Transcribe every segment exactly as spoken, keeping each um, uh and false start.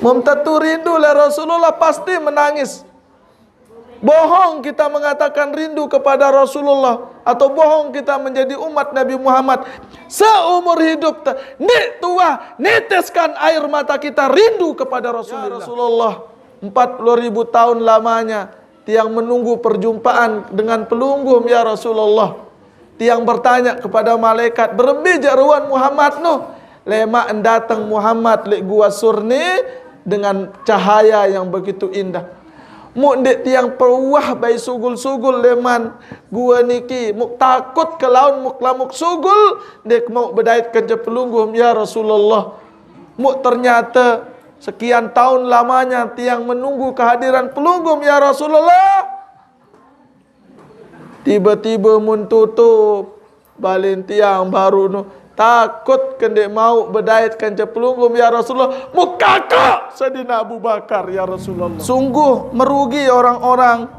Mun tentu rindu lah Rasulullah, pasti menangis. Bohong kita mengatakan rindu kepada Rasulullah atau bohong kita menjadi umat Nabi Muhammad. Seumur hidup, ndeq tuah neteskan air mata kita rindu kepada Rasulullah. Ya Rasulullah, empat puluh ribu tahun lamanya tiang menunggu perjumpaan dengan pelungguh, ya Rasulullah. Tiang bertanya kepada malaikat, "Berembe jaq ruan Muhammad no?" "Lemaq ndateng Muhammad leq Gua Sur ne dengan cahaya yang begitu indah." Muq ndeq tiang peuah bai sugul-sugul leman gua niki, muq takut kelaun muq lamuq sugul ndeq mauq bedait kance pelungguh, ya Rasulullah. Muq ternyata sekian tahun lamanya tiang menunggu kehadiran pelungguh, ya Rasulullah. Tibe-tibe mun tutup, balen tiang baruq no takut ke ndeq mauq bedait kance pelungguh, ya Rasulullah. Muq kakak Sayyidina Abu Bakar, ya Rasulullah. Sungguh merugi orang-orang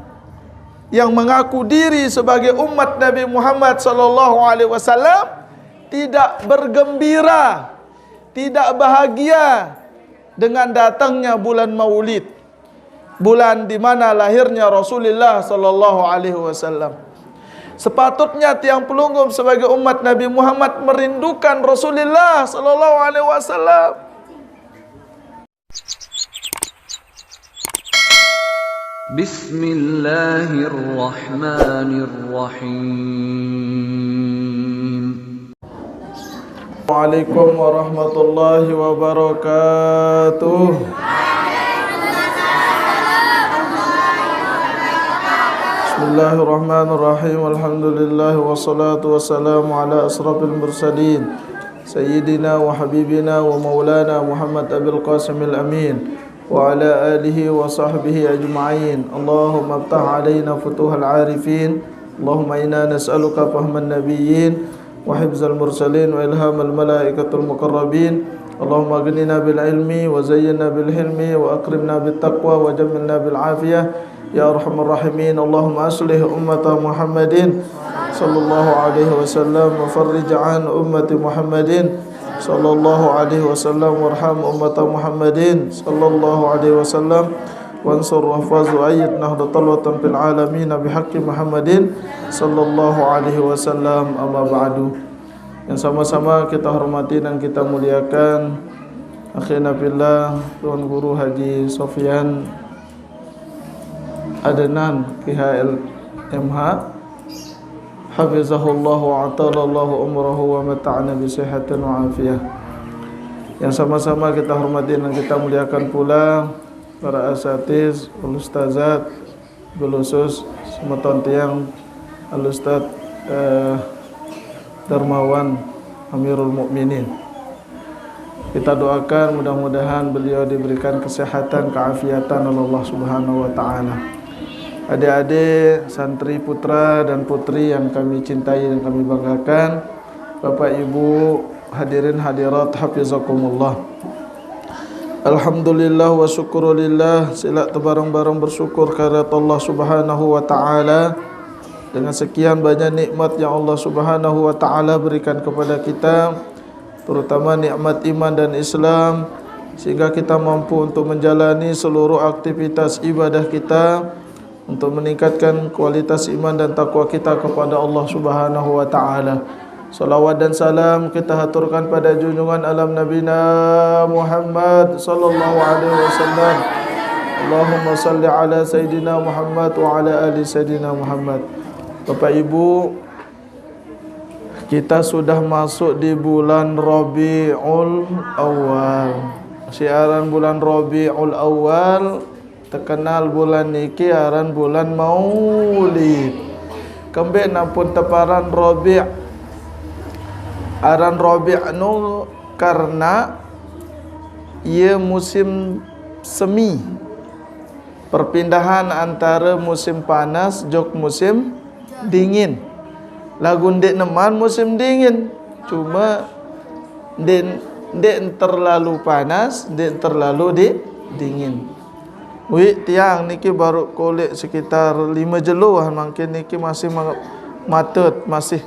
yang mengaku diri sebagai umat Nabi Muhammad sallallahu alaihi wasallam, tidak bergembira, tidak bahagia dengan datangnya bulan Maulid, bulan di mana lahirnya Rasulullah sallallahu alaihi wasallam. Sepatutnya tiang pelungguh sebagai umat Nabi Muhammad merindukan Rasulullah sallallahu alaihi wasallam. بسم الله الرحمن الرحيم. وعليكم ورحمة الله وبركاته. بسم الله الرحمن الرحيم. الحمد لله والصلاة والسلام على أشرف المرسلين سيدنا وحبيبنا ومولانا محمد أبي القاسم الأمين وعلى آله وصحبه أجمعين. اللهم افتح علينا فتوح العارفين. اللهم إنا نسألك فهم النبيين وحفظ المرسلين وإلهام الملائكة المقربين. اللهم أغننا بالعلم وزينا بالحلم وأكرمنا بالتقوى وجملنا بالعافية يا أرحم الراحمين. اللهم أصلح أمة محمد صلى الله عليه وسلم وفرج عن أمة محمد صلى الله عليه وسلم وارحم أمة محمد صلى الله عليه وسلم وانصر واحفظ وأيد نهضة الوطن في العالمين بحق محمد صلى الله عليه وسلم. أما بعد. Yang sama-sama kita hormati dan kita muliakan, akhina fillah, Tuan Guru Haji Sofyan Adnan, K H L M H, hafizahullah wa atalallahu umrahu wa mata'ana bi sihatin wa afiyah. Yang sama-sama kita hormati dan kita muliakan pula para asatiz, ustazat, bil khusus semeton tiang Al Ustaz, eh, Darmawan Amirul Mukminin. Kita doakan mudah-mudahan beliau diberikan kesehatan, keafiatan oleh Allah Subhanahu wa taala. Adik-adik, santri putra dan putri yang kami cintai dan kami banggakan, Bapak Ibu, hadirin hadirat hafizakumullah. Alhamdulillah wa syukrulillah, silaq tebareng-bareng bersyukur kehadirat Allah Subhanahu wa taala dengan sekian banyak nikmat yang Allah Subhanahu wa taala berikan kepada kita, terutama nikmat iman dan Islam, sehingga kita mampu untuk menjalani seluruh aktivitas ibadah kita, untuk meningkatkan kualitas iman dan takwa kita kepada Allah Subhanahu wa taala. Salawat dan salam kita haturkan pada junjungan alam Nabina Muhammad sallallahu alaihi wasallam. Allahumma salli ala Sayyidina Muhammad wa ala ali Sayyidina Muhammad. Bapak Ibu, kita sudah masuk di bulan Rabiul Awal. Siq aran bulan Rabiul Awal, tekenal bulan niki aran bulan Maulid. Kembeq nampun teparan Rabi'? Aran Rabi' nu karena ie musim semi. Perpindahan antare musim panas jok musim dingin. Laguq ndeq neman musim dingin, cume ndeq, ndeq terlalu panas, ndeq terlalu di-, dingin. Wiq tiang niki baruq koleq sekitar lime jelo, ah, mangkin niki masih ma-, matut, masih,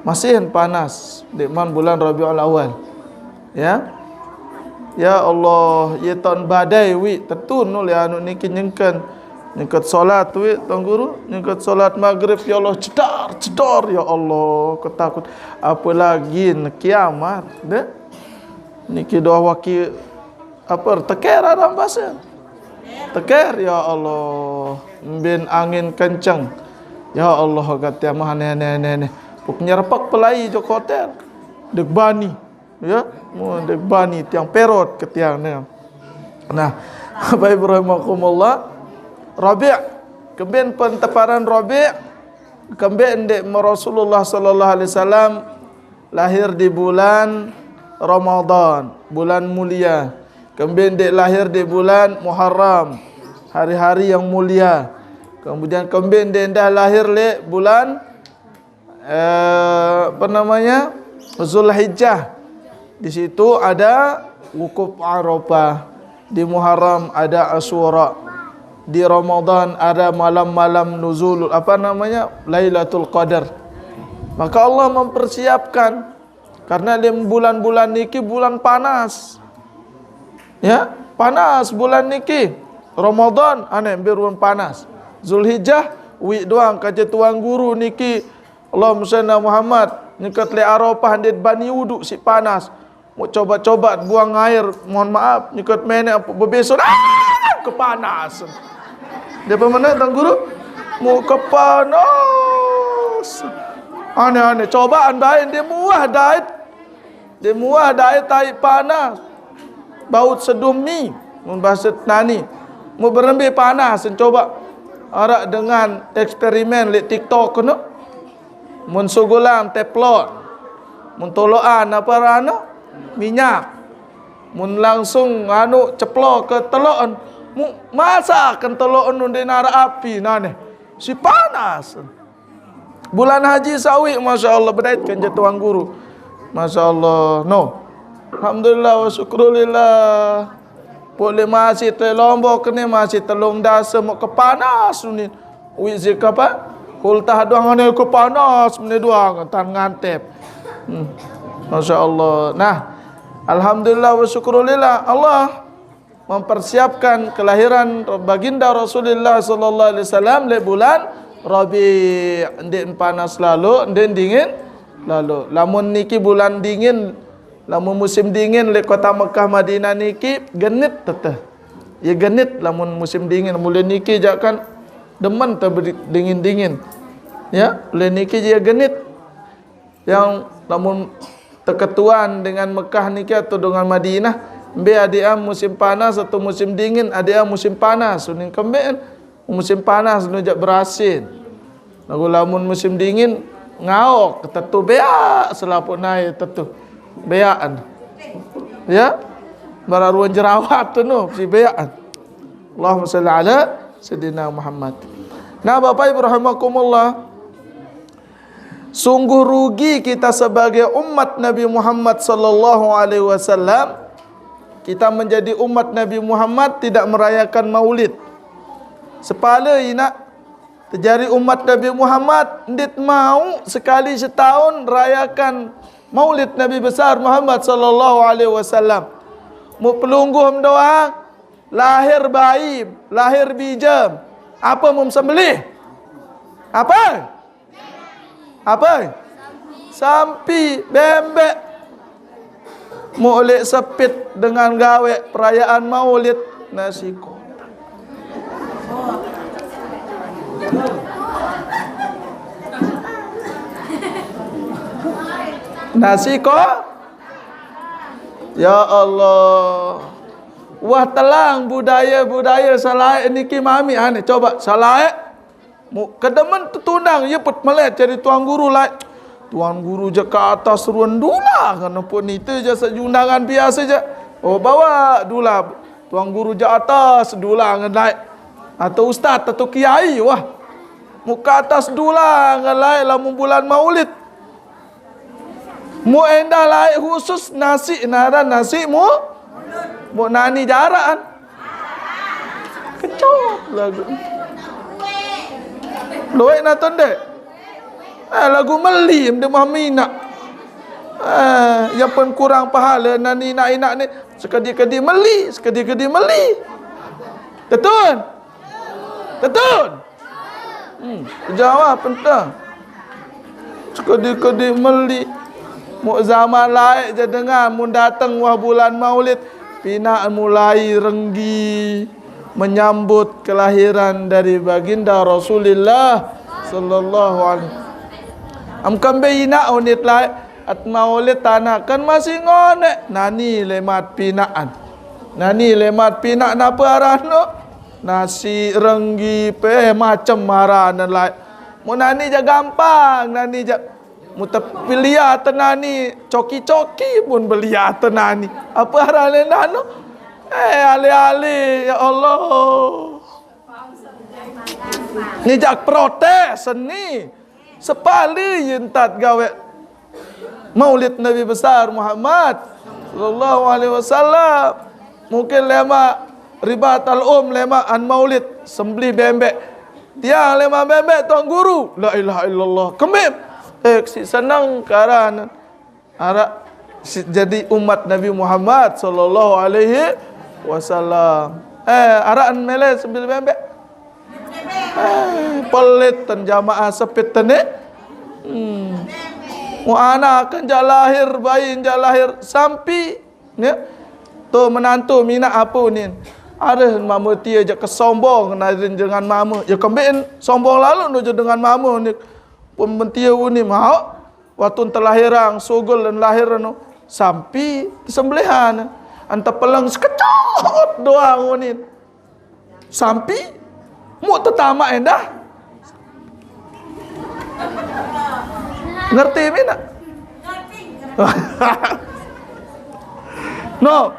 masih panas, ndeqman bulan Rabiul Awal. Ya. Ya Allah, ye ton badai wi tetun oleh anu niki nyengken. Nyengket solat wi, Tuan Guru, nyengket solat maghrib, ya Allah, cedar, cedar, ya Allah, ketakut. Apalagi ne kiamat, deh. Niki doa waki apa teker aram bahasa. Teker, ya Allah, bin angin kenceng. Ya Allah, kata mah aneh, aneh, aneh, aneh. Puk nyerepek pelai jok hotel. Dek bani. Ya, mu dek bani tiang perot ke tiang ne. Nah, Bapak Ibu rahimakumullah, Rabi', kemben penteparan Rabi', kemben dek Rasulullah sallallahu alaihi wasallam lahir di bulan Ramadan, bulan mulia. Kemben dek lahir di bulan Muharram, hari-hari yang mulia. Kemudian kemben dek dah lahir le bulan eh, apa namanya, Zulhijjah. Di situ ada wukuf Arafah. Di Muharram ada Asyura. Di Ramadan ada malam-malam nuzul, apa namanya, Lailatul Qadar. Maka Allah mempersiapkan karena di bulan-bulan niki bulan panas. Ya, panas bulan niki. Ramadan aneh berun panas. Zulhijjah wi doang kaja tuan guru niki. Allahumma shalli ala Muhammad. Nyengket le Arafah ndet bani udu si panas. Mau coba-coba buang air, mohon maaf, nyengket menek apa bebeson, ah, kepanas. Dia pemenang tuan guru, mau kepanas. Aneh-aneh, cobaan baik dia muah dait. Dia muah dait tai panas. Baut sedumi, mun bahasa nani. Mau berembe panas, coba. Arak dengan eksperimen lek TikTok kena. Mun sugulang teflon. Mun toloan apa rano? Minyak. Mun langsung anu ceplok ke teloan. Mu masakan teloan nun di nara api nane. Si panas. Bulan haji sawi, masya Allah, bedait kan je tuan guru. Masya Allah, no. Alhamdulillah wa syukrulillah. Boleh masih te Lombok ni, masih telung dasa mau kepanas ni. Wizik apa? Kultah doang ni kepanas ni doang tan ngantep. Hmm. Masya Allah. Nah, alhamdulillah wa syukrulillah. Allah mempersiapkan kelahiran baginda Rasulullah sallallahu alaihi wasallam le bulan Rabi, ndik panas lalu, ndik dingin lalu. Lamun niki bulan dingin, lamun musim dingin le kota Mekah Madinah niki genit teteh. Ya genit lamun musim dingin, mulai niki jakan demen teh dingin-dingin. Ya, mulai niki ya genit. Yang lamun teketuan dengan Mekah niki atau dengan Madinah, mbe adean musim panas atau musim dingin, adean musim panas, unin kembean musim panas nu jak berasin. Lagu lamun musim dingin ngaok tetu beak selaput naik tetu beakan. Ya, bararuan jerawat tu nu si beakan. Allahumma salli ala Sayyidina Muhammad. Nah, Bapak Ibu rahimakumullah, sungguh rugi kita sebagai umat Nabi Muhammad sallallahu alaihi wasallam. Kita menjadi umat Nabi Muhammad tidak merayakan Maulid. Sepala inak terjadi umat Nabi Muhammad, ndit mau sekali setahun rayakan Maulid Nabi besar Muhammad sallallahu alaihi wasallam. Mu pelungguh doa, lahir bayi, lahir bijam. Apa mu sembelih? Apa? Apa? Sampi, bembek. Mulik sepit dengan gawe perayaan Maulid nasi kotak. Nasi ko? Ya Allah. Wah telang budaya-budaya salae niki mami ane coba salae. Mu kedemen tu tunang, ye put melet jadi tuan guru lai. Tuan guru je ke atas ruan dula, kan pun itu je sejundangan biasa je. Oh, bawa dula. Tuan guru je atas dula ngan lai. Atau ustaz atau kiai wah. Mu ke atas dula ngan lai lamun bulan Maulid. Mu endah lai khusus nasi naran nasi mu. Mu nani jaraan. Kecot lagu. Luek naton dek. Eh, lagu melim de mah minak. Eh, yang pun kurang pahala nani nak inak ni, sekedi-kedi meli, sekedi-kedi meli. Tetun? Tetun? Hmm, jawab pentang. Sekedi-kedi meli. Mu zaman laik je dengar, mun dateng wah bulan Maulid, pinak mulai renggi menyambut kelahiran dari baginda Rasulullah sallallahu alaihi. Am kembe inak unit laik, at Maulid tanakan masih ngonek, nani lemat pinaan. Nani lemat pinak napa arano? Nasi renggi pe macem arane laik. Mu nani ja gampang, nani ja mu tepilia tenani, coki-coki pun belia tenani. Apa arane nano? Eh, ale-ale, ya Allah. Ni jak protes seni. Sepali yentat gawe Maulid Nabi besar Muhammad sallallahu alaihi wasallam. Mungkin lema ribat al-um lema an Maulid sembelih bembek. Tiang lema bembek Tuan Guru. La ilaha illallah. Kemim. Eh, si senang karan arak si, jadi umat Nabi Muhammad sallallahu alaihi wasallam. Eh, arak an mele sembelih bembek. Eh, pelit ten jamaah sepit ten ni. Hmm. Mu anak kan jak lahir, bayi jak lahir sampi. Ya. Tu menantu minak apa ni? Ada mama tia je kesombong nadin dengan mama. Ya kemben sombong lalu nu je dengan mama ni. Pun mentia ni mau. Waktu telahirang sugul dan lahir anu sampi sembelihan. Anta peleng sekecot doang unin. Sampi mu tetamak endah. Ngerti mina? No.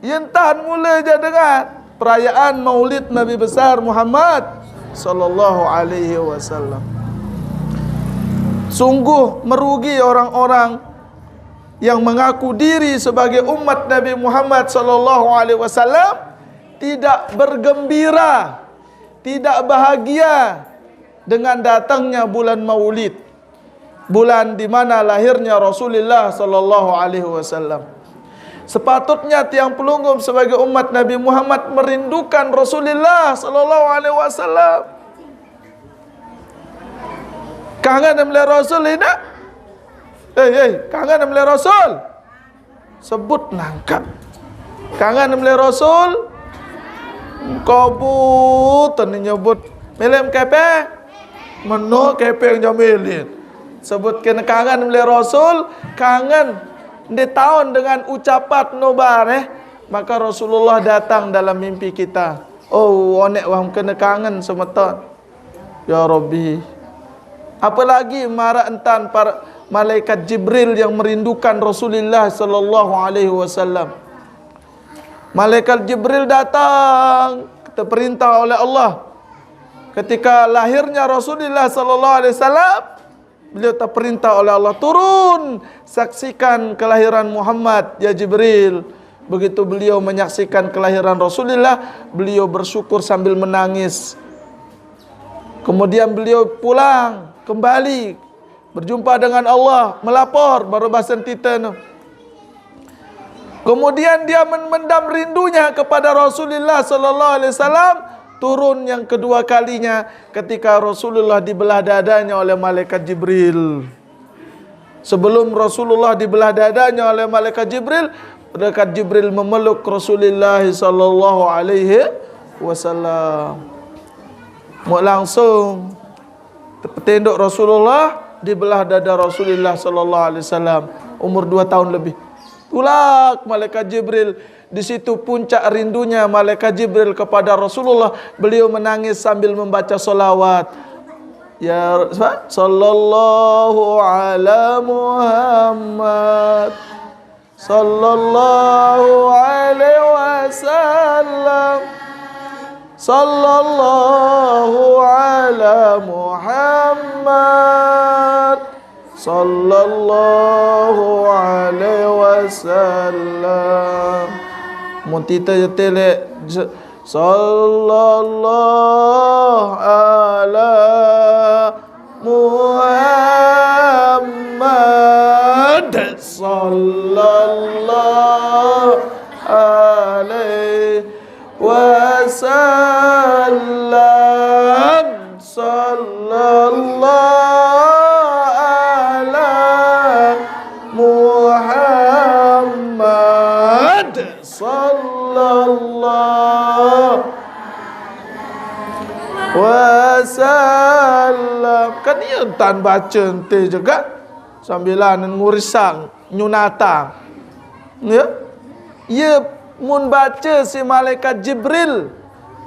Yentan mula je dengan perayaan Maulid Nabi besar Muhammad sallallahu alaihi wasallam. Sungguh merugi orang-orang yang mengaku diri sebagai umat Nabi Muhammad sallallahu alaihi wasallam tidak bergembira, tidak bahagia dengan datangnya bulan Maulid, bulan di mana lahirnya Rasulullah sallallahu alaihi wasallam. Sepatutnya tiang pelungguh sebagai umat Nabi Muhammad merindukan Rasulullah sallallahu alaihi wasallam. Kangen melihat Rasul ini? Hei, hei, kangen melihat Rasul? Sebut nangka. Kangen melihat Rasul? Kau butan nyebut. Melem kepe? Meno kepeng jamilin. Sebut kena kangen melihat Rasul, kangen. Di tahun dengan ucapan nobar, eh, maka Rasulullah datang dalam mimpi kita. Oh, onek wang kena kangen semeton. Ya Rabbi. Apalagi mara entan para malaikat Jibril yang merindukan Rasulullah sallallahu alaihi wasallam. Malaikat Jibril datang, terperintah oleh Allah. Ketika lahirnya Rasulullah sallallahu alaihi wasallam, beliau terperintah oleh Allah turun saksikan kelahiran Muhammad, ya Jibril. Begitu beliau menyaksikan kelahiran Rasulullah, beliau bersyukur sambil menangis. Kemudian beliau pulang kembali berjumpa dengan Allah, melapor baru bahasa titenu. Kemudian dia men-, mendam rindunya kepada Rasulullah sallallahu alaihi wasallam, turun yang kedua kalinya ketika Rasulullah dibelah dadanya oleh malaikat Jibril. Sebelum Rasulullah dibelah dadanya oleh malaikat Jibril, malaikat Jibril memeluk Rasulullah sallallahu alaihi wasallam. Mau langsung petenduk Rasulullah dibelah dada Rasulullah sallallahu alaihi wasallam, umur dua tahun lebih. Tulak malaikat Jibril. Di situ puncak rindunya malaikat Jibril kepada Rasulullah. Beliau menangis sambil membaca salawat. Ya, apa? Sallallahu ala Muhammad. Sallallahu alaihi wasallam. Sallallahu ala Muhammad. Sallallahu alaihi wasallam. Mun tita jetelek, sallallahu ala Muhammad. Sallallahu alaihi wasallam. Sallallahu ala Muhammad. Sallallahu wasallam. Kan ia tan baca ente juga. Sambilan ngurisang nyunata. Ya. Ia mun baca si malaikat Jibril,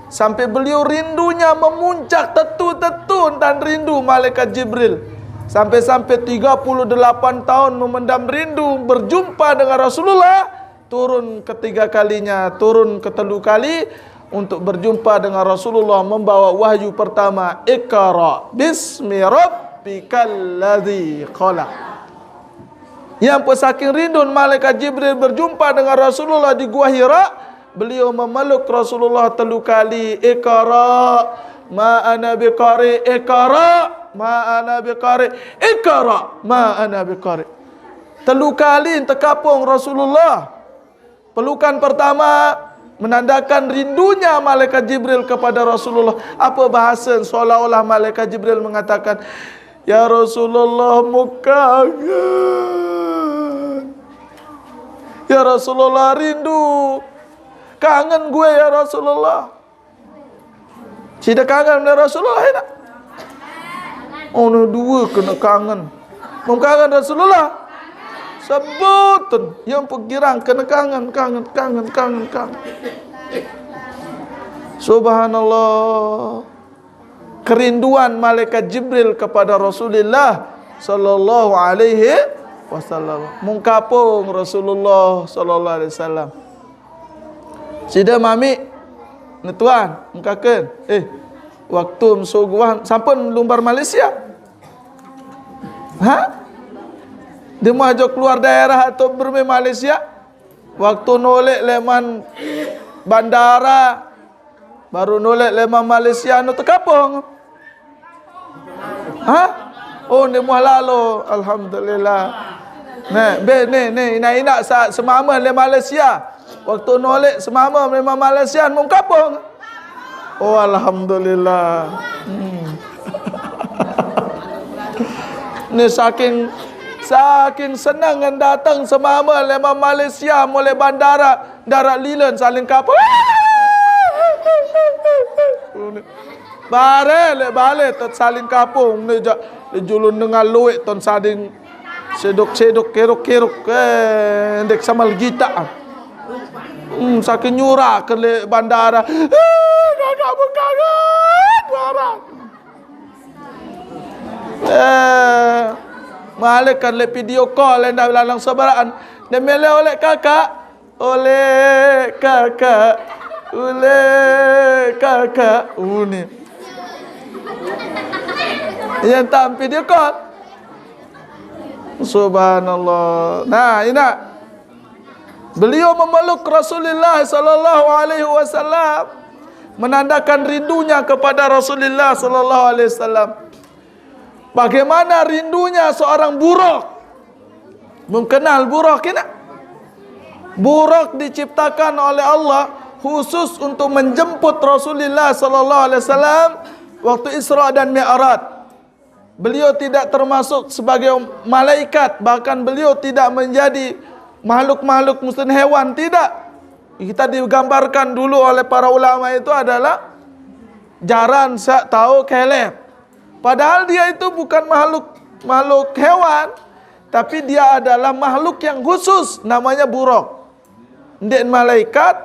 sampai beliau rindunya memuncak tetu-tetu dan rindu malaikat Jibril. Sampai-sampai tiga puluh delapan tahun memendam rindu berjumpa dengan Rasulullah, turun ketiga kalinya, turun ketelu kali untuk berjumpa dengan Rasulullah, membawa wahyu pertama, "Iqra bismi rabbikal ladzi khalaq." Yang pun saking rindu malaikat Jibril berjumpa dengan Rasulullah di Gua Hira, beliau memeluk Rasulullah telu kali, "Iqra ma ana biqari, iqra ma ana biqari, iqra ma ana biqari." Telu kali tekapung Rasulullah. Pelukan pertama menandakan rindunya malaikat Jibril kepada Rasulullah. Apa bahasa, seolah-olah malaikat Jibril mengatakan, "Ya Rasulullah, mu kangen. Ya Rasulullah, rindu. Kangen gue, ya Rasulullah." Sida kangen dengan Rasulullah, ya tak? Oh, ni dua kena kangen. Mun kangen Rasulullah, sebutan yang pegirang kena kangen, kangen, kangen, kangen, kangen. Subhanallah. Kerinduan malaikat Jibril kepada Rasulullah sallallahu alaihi wasallam. Mengkapung Rasulullah sallallahu alaihi wasallam. Sida mami, ni tuan, mengkaken. Eh, waktu mesuguhan, sampun lumbar Malaysia. Ha? Dia mau aja keluar daerah atau bermain Malaysia. Waktu nolek leman bandara, baru nolek leman Malaysia, nu tekapung. Ha? Oh, ni muah lalu. Alhamdulillah. Nah, be, ni, ni, inak-inak sa-, semama le Malaysia. Waktu nolek semama memang Malaysia, mun kapung. Oh, alhamdulillah. Hmm. Ni saking, saking senang ngan datang semama leman Malaysia, mulai bandara, darat Lilen, saling kapung. Bare le bale tot saling kapung ni jak le julun dengan luit ton sading sedok-sedok, keruk-keruk, eh, ndek samal gita. Hmm, saking nyurak ke le bandara. Eh, dah nak buka kan barang. Eh, malik kan le video call, eh, dah lalang sebaraan. Dia mele oleh kakak. Oleh kakak, oleh kakak. Uni. Yang tampil dia kok. Subhanallah. Nah, ini. Beliau memeluk Rasulullah sallallahu alaihi wasallam, menandakan rindunya kepada Rasulullah sallallahu alaihi wasallam. Bagaimana rindunya seorang Buraq? Mun kenal Buraq kena? Buraq diciptakan oleh Allah khusus untuk menjemput Rasulullah sallallahu alaihi wasallam waktu Isra dan Mi'raj. Beliau tidak termasuk sebagai malaikat, bahkan beliau tidak menjadi makhluk-makhluk, mungkin hewan, tidak. Kita digambarkan dulu oleh para ulama itu adalah jaran sak tahu kelep. Padahal dia itu bukan makhluk, makhluk hewan, tapi dia adalah makhluk yang khusus, namanya Buraq. Ndik malaikat,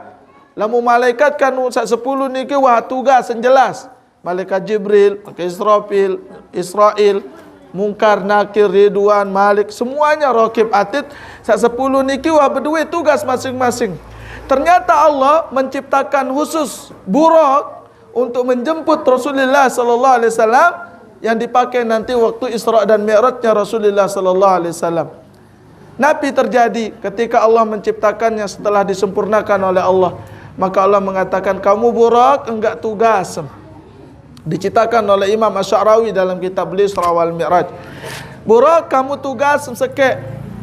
lamun malaikat kan sak sepuluh niki wah tugas yang jelas. Malaikat Jibril, malaikat Israfil, Israil, Mungkar, Nakir, Ridwan, Malik, semuanya Raqib, Atid. Sak sepuluh niki wah berdua tugas masing-masing. Ternyata Allah menciptakan khusus Buraq untuk menjemput Rasulullah sallallahu alaihi wasallam, yang dipakai nanti waktu Isra dan Mi'rajnya Rasulullah sallallahu alaihi wasallam. Nabi terjadi ketika Allah menciptakannya setelah disempurnakan oleh Allah. Maka Allah mengatakan, "Kamu Buraq, enggak tugas." Diciptakan oleh Imam Asy-Sya'rawi dalam kitab beliau Isra wal Mi'raj. "Buraq, kamu tugas sekek.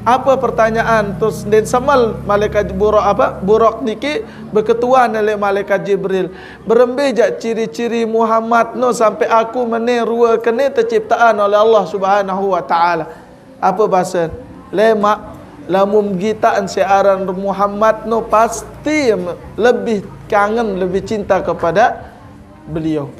Apa pertanyaan? Terus ndin semel malaikat Buraq apa? Buraq niki beketuan oleh malaikat Jibril. Berembe jak ciri-ciri Muhammad no sampai aku mene rua kene terciptaan oleh Allah Subhanahu wa Taala. Apa bahasa? Lemak, lamun gitaan searan Muhammad no pasti lebih kangen, lebih cinta kepada beliau.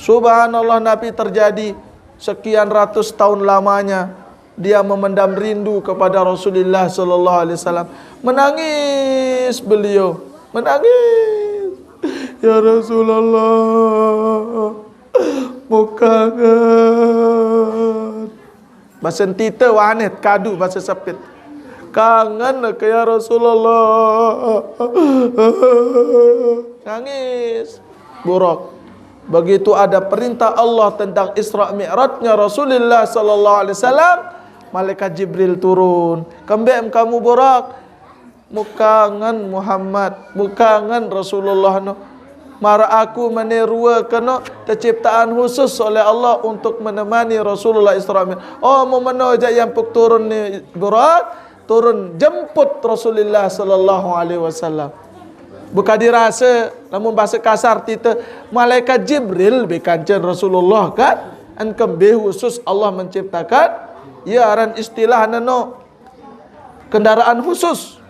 Subhanallah, Nabi terjadi sekian ratus tahun lamanya dia memendam rindu kepada Rasulullah sallallahu alaihi wasallam. Menangis beliau, menangis. Ya Rasulullah, mukangen. Bahasa Tita wanet kadu bahasa Sepit. Kangen ke ya Rasulullah. Nangis. Buraq. Begitu ada perintah Allah tentang Isra Mi'rajnya Rasulullah sallallahu alaihi wasallam, malaikat Jibril turun. Kembe kamu Buraq? Mukangen Muhammad, mukangen Rasulullah no. Mara aku mene rua keno terciptaan khusus oleh Allah untuk menemani Rasulullah Isra Mi'raj. Oh, mau meno jak yang puk turun ni Buraq, turun jemput Rasulullah sallallahu alaihi wasallam. Bukan dirasa, namun bahasa kasar kita, malaikat Jibril bekancen Rasulullah kan? An kembe khusus Allah menciptakan, ya aran istilah neno kendaraan khusus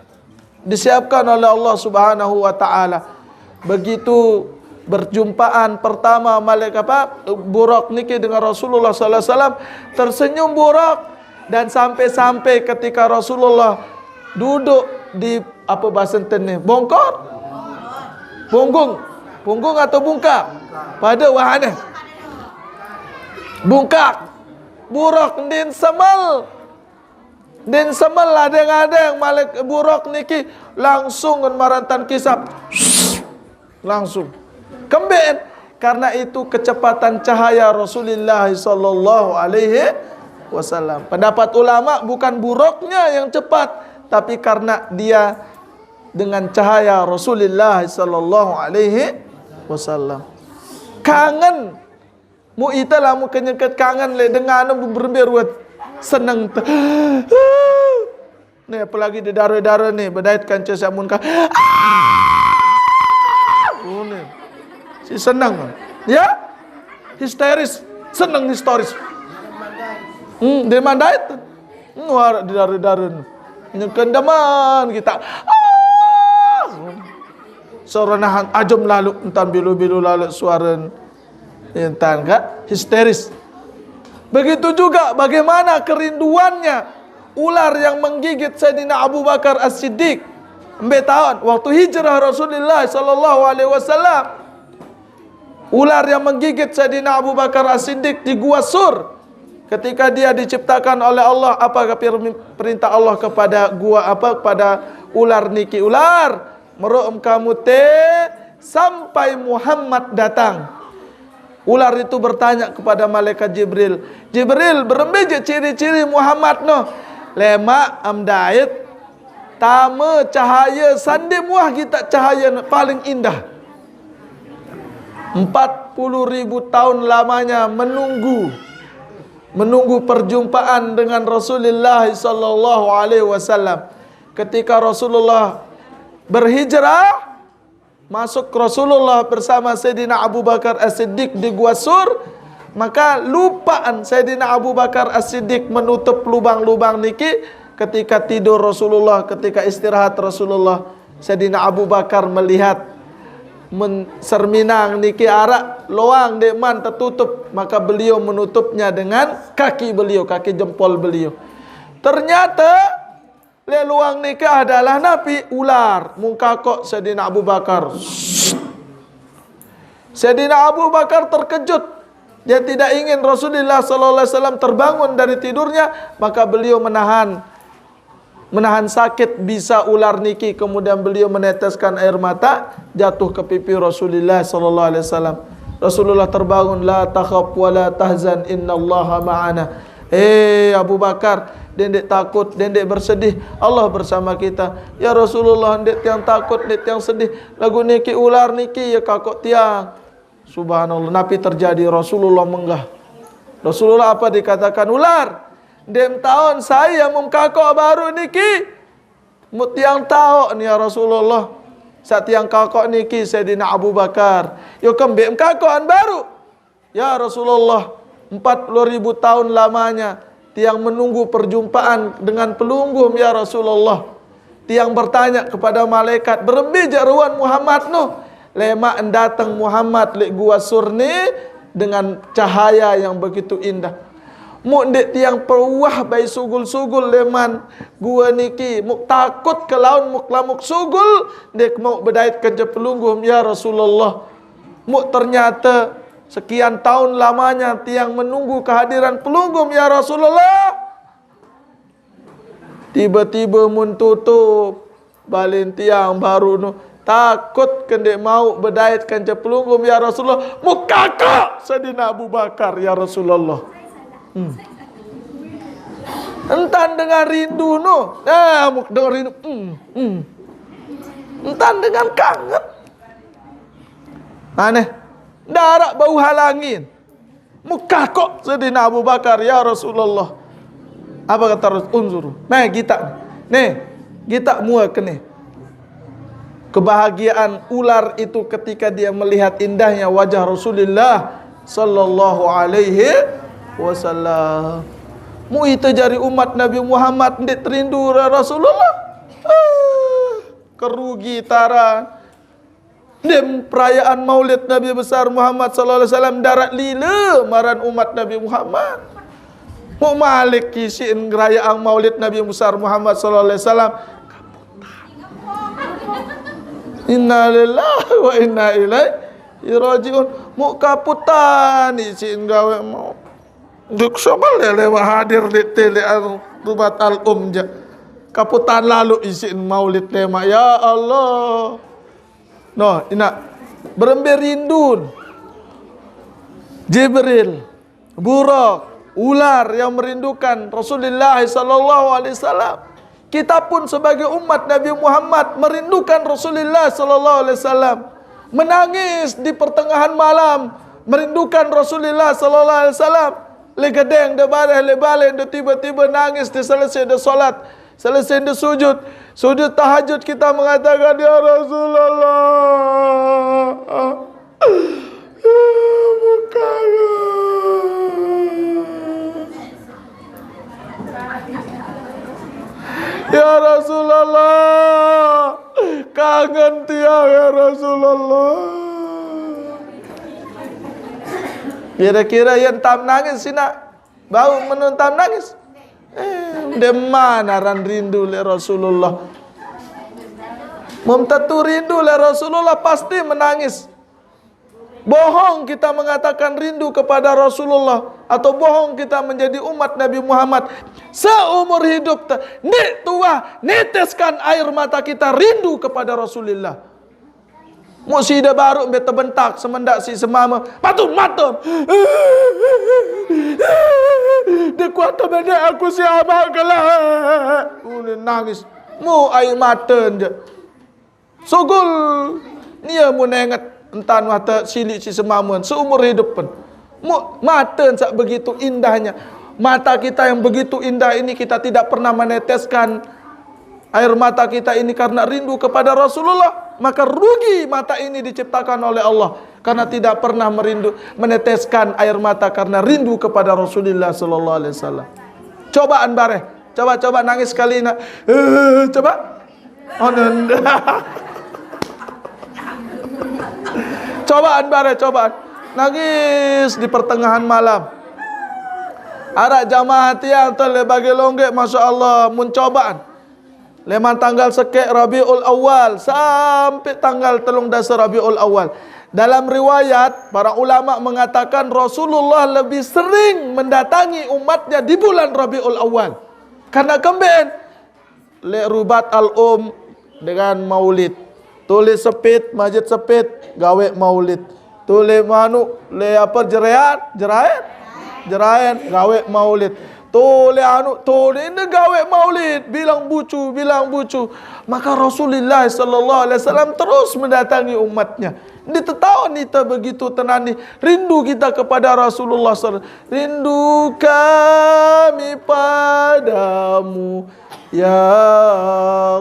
disiapkan oleh Allah Subhanahu wa Taala. Begitu berjumpaan pertama malaikat apa Buraq niki dengan Rasulullah sallallahu alaihi wasallam, tersenyum Buraq, dan sampai-sampai ketika Rasulullah duduk di apa bahasa Enten ni, bongkor, punggung, punggung atau bungkak, pada wahana bungkak, Buraq ndin semel. Din semel adeng-adeng malaikat Buraq niki langsung ngen marantan kisap. Langsung. Kemben? Karena itu kecepatan cahaya Rasulullah sallallahu alaihi wasallam. Pendapat ulama bukan Buraqnya yang cepat, tapi karena dia dengan cahaya Rasulullah sallallahu alaihi wasallam. Kangen. Mu ita lamun kenyeket kangen le dengan anu berembe ruwet. Seneng te. Ni apalagi di dara-dara ni bedait kanca samun ka. Oh, ni. Si seneng. Ya? Histeris. Seneng histeris. Hmm, dia mandait. Nguar di dara-dara ni. Nyekendaman kita. Ah! Suara nahan ajem lalu, entan bilu-bilu lalu suara. Intan kan histeris. Begitu juga bagaimana kerinduannya ular yang menggigit Sayyidina Abu Bakar As-Siddiq. Mbe taon waktu hijrah Rasulullah sallallahu alaihi wasallam. Ular yang menggigit Sayyidina Abu Bakar As-Siddiq di Gua Sur. Ketika dia diciptakan oleh Allah, apa perintah Allah kepada gua apa kepada ular niki, ular, meru'em kamu te sampai Muhammad datang. Ular itu bertanya kepada malaikat Jibril, "Jibril, berembe je ciri-ciri Muhammad noh?" Lemak am dait, tama cahaya sandi muah kita cahaya paling indah. Empat puluh ribu tahun lamanya menunggu menunggu perjumpaan dengan Rasulullah sallallahu alaihi wasallam. Ketika Rasulullah berhijrah, masuk Rasulullah bersama Sayyidina Abu Bakar As-Siddiq di Gua Sur, maka lupaan Sayyidina Abu Bakar As-Siddiq menutup lubang-lubang niki ketika tidur Rasulullah, ketika istirahat Rasulullah. Sayyidina Abu Bakar melihat men-, serminang niki arak loang dek man tertutup, maka beliau menutupnya dengan kaki beliau, kaki jempol beliau. Ternyata le luang niki adalah napi? Ular. Mungkakok Sayyidina Abu Bakar. Sayyidina Abu Bakar terkejut. Dia tidak ingin Rasulullah sallallahu alaihi wasallam terbangun dari tidurnya, maka beliau menahan menahan sakit bisa ular niki, kemudian beliau meneteskan air mata jatuh ke pipi Rasulullah sallallahu alaihi wasallam. Rasulullah terbangun, "La takhaf wa la tahzan, innallaha ma'ana." "Eh Abu Bakar, dendek takut, dendek bersedih, Allah bersama kita." "Ya Rasulullah, dendek tiang takut, dendek tiang sedih. Lagu niki ular niki ya kakok tiang." Subhanallah, napi terjadi? Rasulullah menggah. Rasulullah apa dikatakan? "Ular." Dem taon saya mum kakok baru niki. Muk tiang taok ni ya Rasulullah. Sa tiang kakok niki Sayyidina Abu Bakar. Yo kembe kakokan baru. Ya Rasulullah, empat puluh ribu tahun lamanya tiang menunggu perjumpaan dengan pelungguh ya Rasulullah. Tiang bertanya kepada malaikat, "Berembe jak ruan Muhammad nu?" "Lemak datang Muhammad lek gua Sur ni dengan cahaya yang begitu indah." Muk ndik tiang peruah bai sugul-sugul leman gua niki. Muk takut kelaun muk lamuk sugul, ndik mau bedait kenca pelungguh ya Rasulullah. Muk ternyata sekian tahun lamanya tiang menunggu kehadiran pelungguh ya Rasulullah. Tiba-tiba mun tutup balen tiang baru nu, takut kendik mau bedait kenca pelungguh ya Rasulullah. Muk kakok Sayyidina Abu Bakar ya Rasulullah. Hmm. Entan dengan rindu nu. Nah, muk dengan rindu. Hmm, hmm. Entan dengan kangen. Aneh. Darak bau halangin. Muk kakok Sayyidina Abu Bakar, "Ya Rasulullah." Apa kata Rasul? "Unzuru." Nah, kita. Nih, kita mua kene. Kebahagiaan ular itu ketika dia melihat indahnya wajah Rasulullah sallallahu alaihi wasallam. Muk ite jari umat Nabi Muhammad ndik terindu Rasulullah. Ah, kerugi taran. Dem perayaan Maulid Nabi Besar Muhammad sallallahu alaihi wasallam darat lila maran umat Nabi Muhammad. Muk malik kisiin ngerayaan Maulid Nabi Besar Muhammad sallallahu alaihi wasallam. Inna lillahi wa inna ilaihi rajiun. Muk kaputan isiin gawe mau. Duk sebel ya lewat hadir di tele anu Rubat Al Um ja. Kaputan lalu isiin Maulid lemak. Ya Allah. No, ina berembe rindun. Jibril, Buraq, ular yang merindukan Rasulullah sallallahu alaihi wasallam. Kita pun sebagai umat Nabi Muhammad merindukan Rasulullah sallallahu alaihi wasallam. Menangis di pertengahan malam merindukan Rasulullah sallallahu alaihi wasallam. Le gedeng de bareh le balen de tiba-tiba nangis de selesai de solat. Selesai de sujud. Sujud tahajud kita mengatakan, "Ya Rasulullah, aku kangen. Ya Rasulullah, kangen tiang ya Rasulullah." Kira-kira yang tam nangis sina bau menuntam nangis. Eh, de mana ran rindu le Rasulullah? Mum tetu rindu le Rasulullah pasti menangis. Bohong kita mengatakan rindu kepada Rasulullah atau bohong kita menjadi umat Nabi Muhammad seumur hidup te, ndik tuah neteskan air mata kita rindu kepada Rasulullah. Muk sida baru mbe tebentak semendak si semama. Patun matem. Dekuat tebenek aku si amak kelak. Uli nangis. Muk air mata je. Sugul. Nia mu nenget entan wah te silik si semama seumur hidup pun. Mu-, mata sak begitu indahnya. Mata kita yang begitu indah ini kita tidak pernah meneteskan air mata kita ini karena rindu kepada Rasulullah, maka rugi mata ini diciptakan oleh Allah karena tidak pernah merindu, meneteskan air mata karena rindu kepada Rasulullah sallallahu alaihi wasallam. Cobaan bareh, coba-coba nangis sekali nak. Eh, coba. Oh, nenda. Cobaan bareh, cobaan. Nangis di pertengahan malam. Arak jamaah tiang tu le bagi longgek, masya Allah, mun cobaan. Leman tanggal sekek Rabiul Awal sampai tanggal telung dasa Rabiul Awal. Dalam riwayat, para ulama mengatakan Rasulullah lebih sering mendatangi umatnya di bulan Rabiul Awal. Karena kemben, le Rubat Al Um dengan maulid. Tule Sepit, Masjid Sepit, gawe maulid. Tule manu, le apa, Jerain, Jerain, Jerain, gawe maulid. Tole anu, tole ini gawe maulid, bilang bucu, bilang bucu. Maka Rasulullah sallallahu alaihi wasallam terus mendatangi umatnya. Di tahun kita begitu tenani, rindu kita kepada Rasulullah sallallahu alaihi wasallam. Rindu kami padamu, ya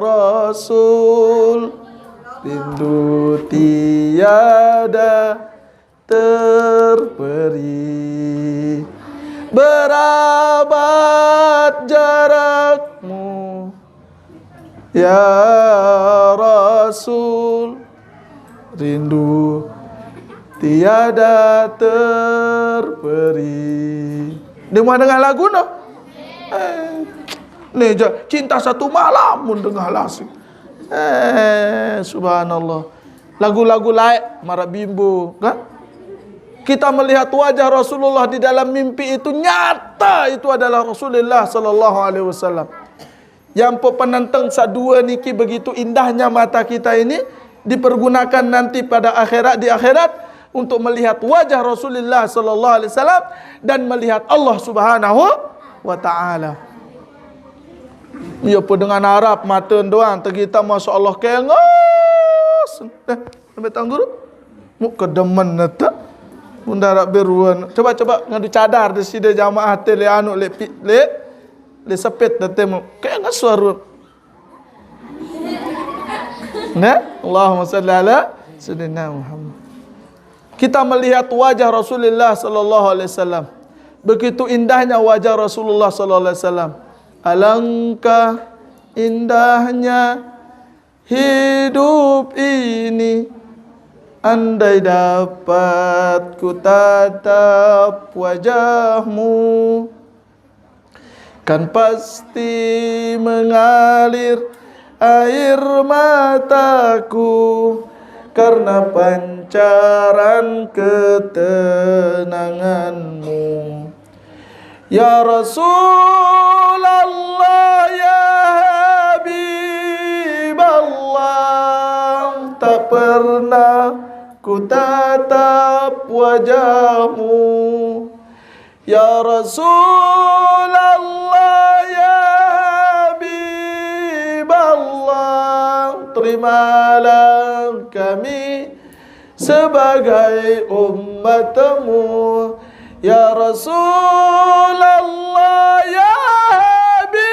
Rasul. Rindu tiada terperi. Berabad jarakmu, ya Rasul. Rindu tiada terperi. Dia mau dengar lagu no? Eh, ni je cinta satu malam mun dengar lagu. Eh, subhanallah. Lagu-lagu lain, marah bimbo, kan? Kita melihat wajah Rasulullah di dalam mimpi itu nyata itu adalah Rasulullah sallallahu alaihi wasallam. Yang pe-, penenteng sadua niki begitu indahnya mata kita ini dipergunakan nanti pada akhirat, di akhirat untuk melihat wajah Rasulullah sallallahu alaihi wasallam dan melihat Allah Subhanahu wa taala. Ia pun dengan Arab mata doang tegita masya Allah kengas. Eh, sampai tuan guru. Mu kedemen neta. Mun darab beruan. Coba-coba ngadu cadar di sida jamaah te le anu le pi-, le, le sepit date mu. Kengas suara. Nah, Allahumma salli ala sayyidina Muhammad. Kita melihat wajah Rasulullah sallallahu alaihi wasallam. Begitu indahnya wajah Rasulullah sallallahu alaihi wasallam. Alangkah indahnya hidup ini, andai dapat ku tatap wajahmu, kan pasti mengalir air mataku karena pancaran ketenanganmu. Ya Rasulullah, ya Habiballah, tak pernah ku tatap wajahmu. Ya Rasulullah, ya Habiballah, terimalah kami sebagai umatmu. Ya Rasulullah, ya Habiballah,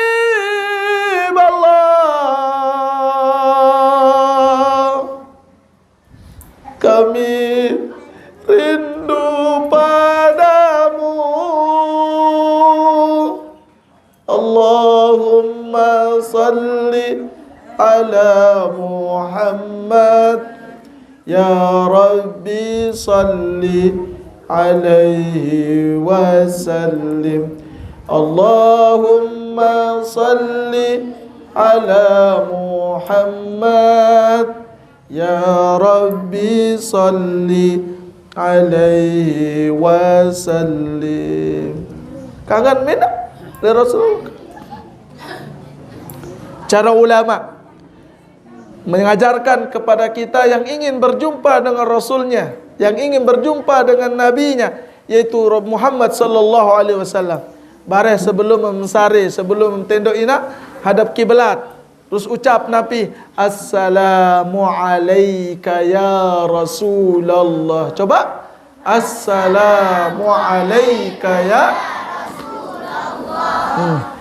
kami rindu padamu. Allahumma salli ala Muhammad. Ya Rabbi salli alaihi wasallim. Allahumma salli ala Muhammad. Ya Rabbi salli alaihi wasallim. Kangen mina dari Rasul. Cara ulama mengajarkan kepada kita yang ingin berjumpa dengan Rasulnya, yang ingin berjumpa dengan Nabinya, yaitu Muhammad sallallahu alaihi wasallam. Bareh sebelum memsari, sebelum tendok ina, hadap kiblat. Terus ucap Nabi, "Assalamu alaika ya Rasulullah." Coba, "Assalamu alaika ya." Hmm.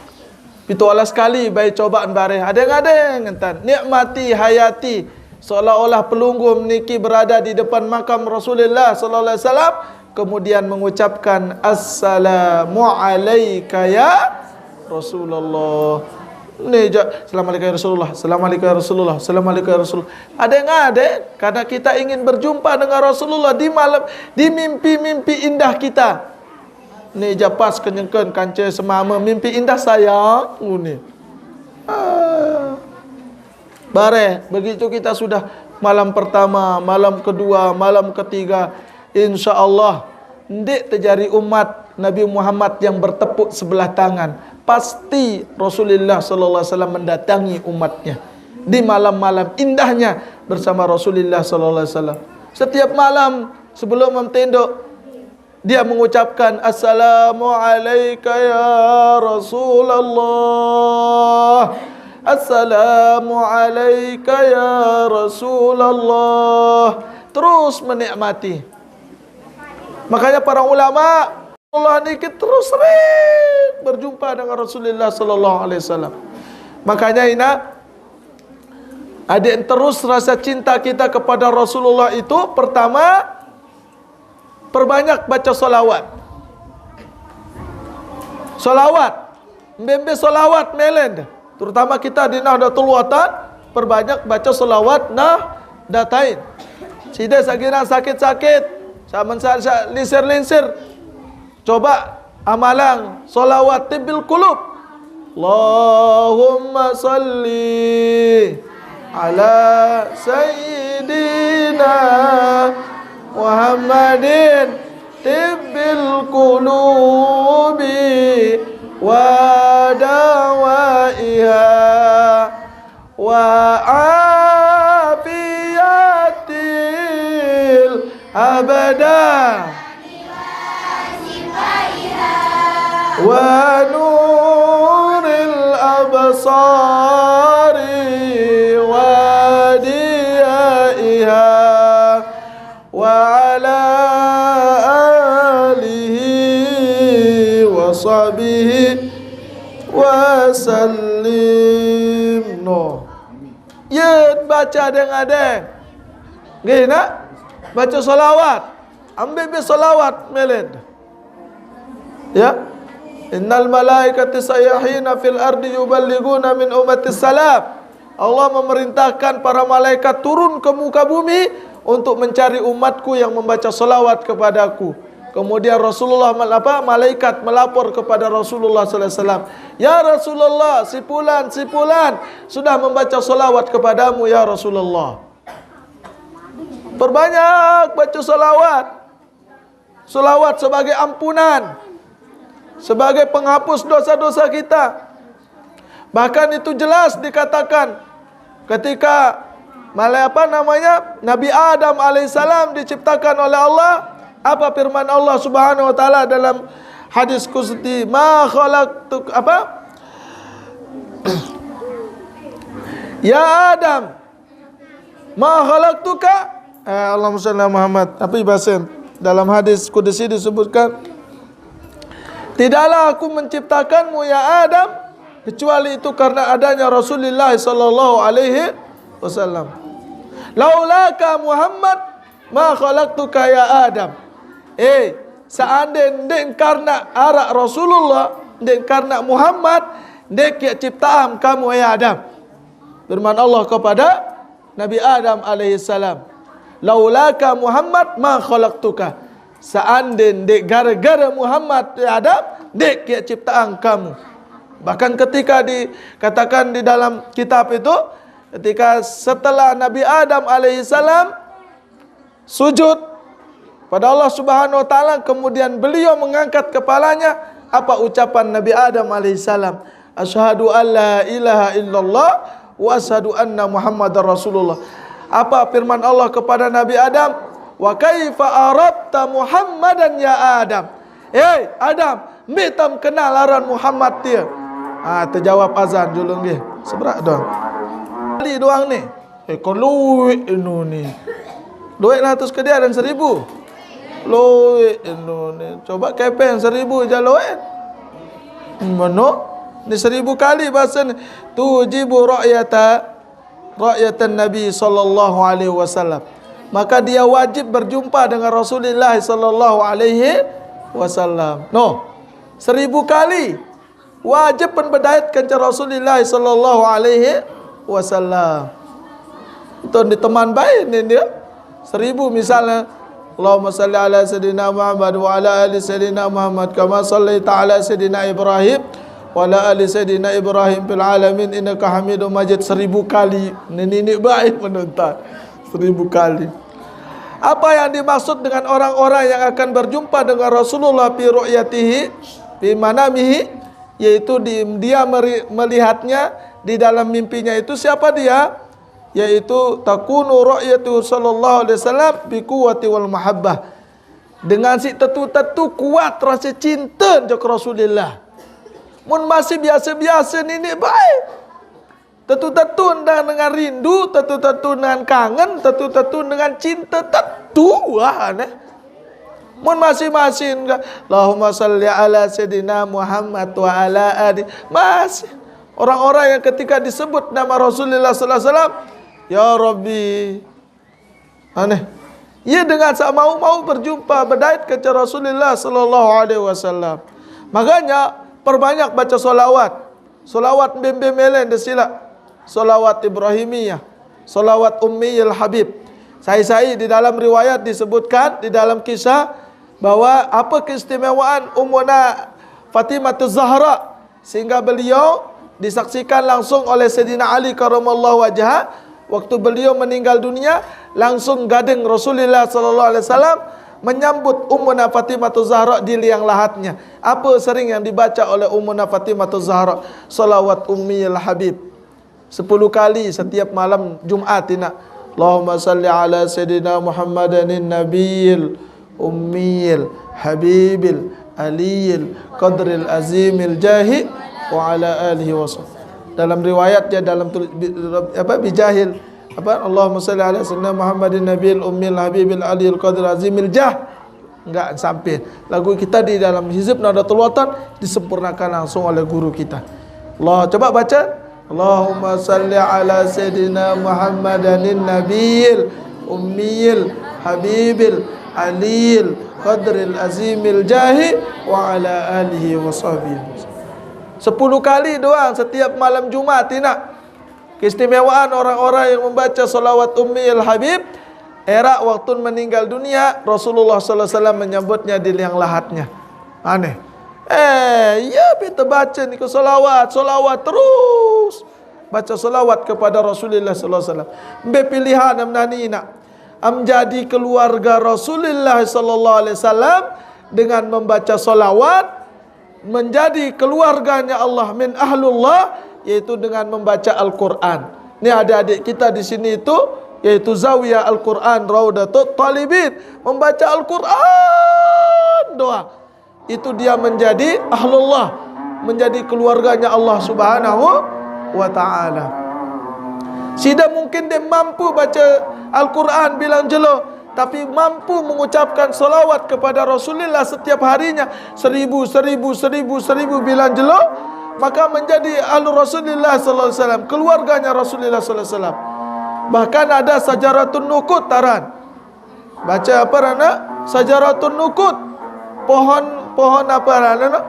Pitu alas kali baik cobaan bareh. Adeng-adeng entan. Nikmati hayati. Seolah-olah pelungguh niki berada di depan makam Rasulullah sallallahu alaihi wasallam, kemudian mengucapkan, "Assalamu alaika ya Rasulullah." Ni je, "Assalamualaikum ya Rasulullah, assalamualaikum ya Rasulullah, assalamualaikum ya Rasulullah." Adeng-adeng, karena kita ingin berjumpa dengan Rasulullah di malam, di mimpi-mimpi indah kita. Ni je pas kenyengken kanca semama, "Mimpi indah sayang," nguni. Ah. Bareh, begitu kita sudah malam pertama, malam kedua, malam ketiga, insya Allah ndik terjadi umat Nabi Muhammad yang bertepuk sebelah tangan. Pasti Rasulullah sallallahu alaihi wasallam mendatangi umatnya di malam-malam indahnya bersama Rasulullah sallallahu alaihi wasallam. Setiap malam sebelum memtendok, Dia mengucapkan, "Assalamu alaika ya Rasulullah. Assalamu alaika ya Rasulullah." Terus menikmati. Makanya para ulama, Allah niki terus sering berjumpa dengan Rasulullah sallallahu alaihi wasallam. Makanya ina, adik, terus rasa cinta kita kepada Rasulullah itu, pertama, perbanyak baca salawat. Salawat. Mbembe salawat melend. Terutama kita di Nahdlatul Watan, perbanyak baca salawat Nahdlatain. Sida sagira sakit-sakit, sama sa- linsir-linsir. Coba amalang salawat tibbil qulub. Allahumma salli ala sayyidina Muhammadin tibbil qulubi wa dawaiha wa afiyatil abada wa nuril absari wa diyaiha wa ala alihi wa sahbihi wa sallim. No. Ya baca dengan ada. Nggih, nak? Baca salawat. Ambil be salawat meled. Ya. Innal malaikati sayyahina fil ardi yuballiguna min ummati salam. Allah memerintahkan para malaikat turun ke muka bumi untuk mencari umatku yang membaca salawat kepadaku. Kemudian Rasulullah mal- apa, malaikat melapor kepada Rasulullah sallallahu alaihi wasallam, "Ya Rasulullah, si pulan, si pulan sudah membaca salawat kepadamu, ya Rasulullah." Perbanyak baca salawat. Salawat sebagai ampunan, sebagai penghapus dosa-dosa kita. Bahkan itu jelas dikatakan ketika malai apa namanya, Nabi Adam alaihissalam diciptakan oleh Allah. Apa firman Allah Subhanahu wa taala dalam hadis qudsi, "Ma khalaqtuk apa? Ya Adam, ma khalaqtuka." Eh, Allahumma shalli ala Muhammad. Tapi basen dalam hadis qudsi disebutkan, "Tidaklah aku menciptakanmu, ya Adam, kecuali itu karena adanya Rasulullah sallallahu alaihi wasallam. Laulaka Muhammad ma khalaqtuka ya Adam." Eh, seandainya ndak karena arak Rasulullah, ndak karena Muhammad, ndak keciptaan kamu, ya Adam. Firman Allah kepada Nabi Adam alaihissalam, "Laulaka Muhammad ma khalaqtuka." Seandainya ndak gara-gara Muhammad, ya Adam, ndak keciptaan kamu. Bahkan ketika dikatakan di dalam kitab itu, ketika setelah Nabi Adam alaihissalam sujud pada Allah Subhanahu wa taala, kemudian beliau mengangkat kepalanya, apa ucapan Nabi Adam alaihissalam? "Asyhadu an la ilaha illallah wa asyhadu anna Muhammadar Rasulullah." Apa firman Allah kepada Nabi Adam? "Wa kaifa arafta Muhammadan ya Adam?" "Hei Adam, mbitam kenal aran Muhammad dia?" Ah, terjawab azan julung dia. Seberak doang. Kali doang ni. Eh, kau luit inu ni. Luit lah tu sekedian dan seribu. Luit inu ni. Coba kepeng seribu je luit. Mano? Ni seribu kali bahasa ni. Tujibu ra'yata, ra'yatan Nabi sallallahu alaihi wasallam. Maka dia wajib berjumpa dengan Rasulullah sallallahu alaihi wasallam. No. Seribu kali. Wajib pun bedait kanca Rasulullah sallallahu alaihi wasallam. Itu di teman baik ni dia. Seribu misalnya. Allahumma salli ala Sayyidina Muhammad wa ala ali Sayyidina Muhammad kama sallaita ala Sayyidina Ibrahim wa ala ali Sayyidina Ibrahim fil alamin innaka Hamidum Majid seribu kali. Ni, ni, ni baik menonton. Seribu kali. Apa yang dimaksud dengan orang-orang yang akan berjumpa dengan Rasulullah fi ru'yatihi, fi manamihi, yaitu di, dia meri- melihatnya di dalam mimpinya itu. Siapa dia? Yaitu takunu ru'yatu sallallahu alaihi wasallam bi quwwati wal mahabbah. Dengan si tetu-tetu kuat rasa cinta jok Rasulullah. Mun masih biasa-biasa nini baik. Tetu-tetu dengan, dengan rindu, tetu-tetu dengan kangen, tetu-tetu dengan cinta, tetu ah, neh. Mun masing-masing ka, Allahumma salli ala Sayyidina Muhammad wa ala ali. Masih. Orang-orang yang ketika disebut nama Rasulullah sallallahu alaihi wasallam, ya Rabbi. Aneh. Ia dengan sak mau-mau berjumpa, berdait ke Rasulullah sallallahu alaihi wasallam. Makanya, perbanyak baca salawat. Salawat bim-bim melen de sila. Salawat Ibrahimiyah. Salawat Ummiyil Habib. Sai-sai di dalam riwayat disebutkan, di dalam kisah, bahwa apa keistimewaan Ummuna Fatimah Zahra, sehingga beliau disaksikan langsung oleh Sayyidina Ali karramallahu wajhah. Waktu beliau meninggal dunia, langsung gading Rasulullah sallallahu alaihi wasallam menyambut Ummuna Fatimah Zahra di liang lahatnya. Apa sering yang dibaca oleh Ummuna Fatimah Zahra? Salawat Ummiyil Habib. Sepuluh kali setiap malam Jumat, ina. Allahumma salli ala Sayyidina Muhammadanin Nabiyil Ummiyil Habibil Aliyil Qadril Azimil Jahi wa ala alihi wa sahbihi. Dalam riwayat dia dalam tul, bi, apa, bijahil, apa, Allahumma salli ala Sayyidina Muhammadin Nabiyil Ummiyil Habibil Aliyil Qadril Azimil Jah. Enggak sampai. Lagu kita di dalam Hizib Nahdlatul Watan disempurnakan langsung oleh guru kita. Allah, coba baca. Allahumma salli ala Sayyidina Muhammadanin Nabiyil Ummiyil Habibil Aliyil Qadril Azimil Jahi wa ala alihi wa sahbihi. Sepuluh kali doang setiap malam Jumat, ina. Keistimewaan orang-orang yang membaca salawat Ummiyil Habib, era waktu meninggal dunia, Rasulullah sallallahu alaihi wasallam menyambutnya di liang lahatnya. Aneh. Eh, ya, kita baca ni ke salawat, salawat terus. Baca salawat kepada Rasulullah sallallahu alaihi wasallam. Be pilihan am nani, ina. Am jadi keluarga Rasulullah sallallahu alaihi wasallam dengan membaca salawat, menjadi keluarganya Allah, min ahlullah, yaitu dengan membaca Al-Quran. Ini adik-adik kita di sini itu, yaitu Zawiyah Al-Quran Raudatut Talibin, membaca Al-Quran doang. Itu dia menjadi ahlullah, menjadi keluarganya Allah Subhanahu wa Ta'ala. Sida mungkin dia mampu baca Al-Quran bilang jelo, tapi mampu mengucapkan salawat kepada Rasulullah setiap harinya seribu, seribu, seribu, seribu bilang jelo, maka menjadi ahlu Rasulullah sallallahu alaihi wasallam, keluarganya Rasulullah sallallahu alaihi wasallam. Bahkan ada sajaratun nukut taran. Baca apa rana? Sajaratun nukut. Pohon, pohon apa rana?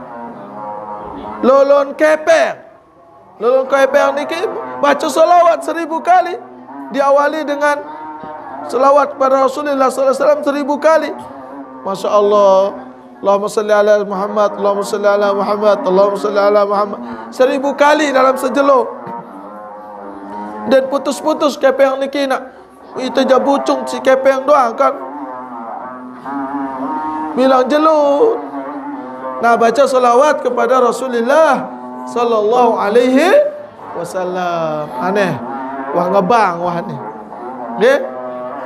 Lolon kepeng. Lolong kepeng niki baca salawat seribu kali. Diawali dengan salawat pada Rasulullah sallallahu alaihi wasallam seribu kali. Masya Allah. Allahumma salli ala Muhammad, Allahumma salli ala Muhammad, Allahumma salli ala Muhammad. Seribu kali dalam sejelo. Dan putus-putus kepeng niki nak. Itu ja bucung si kepeng doang kan. Bilang jelo. Nah, baca salawat kepada Rasulullah sallallahu alaihi wasallam. Aneh. Wah ngebang wah ni. Nggih.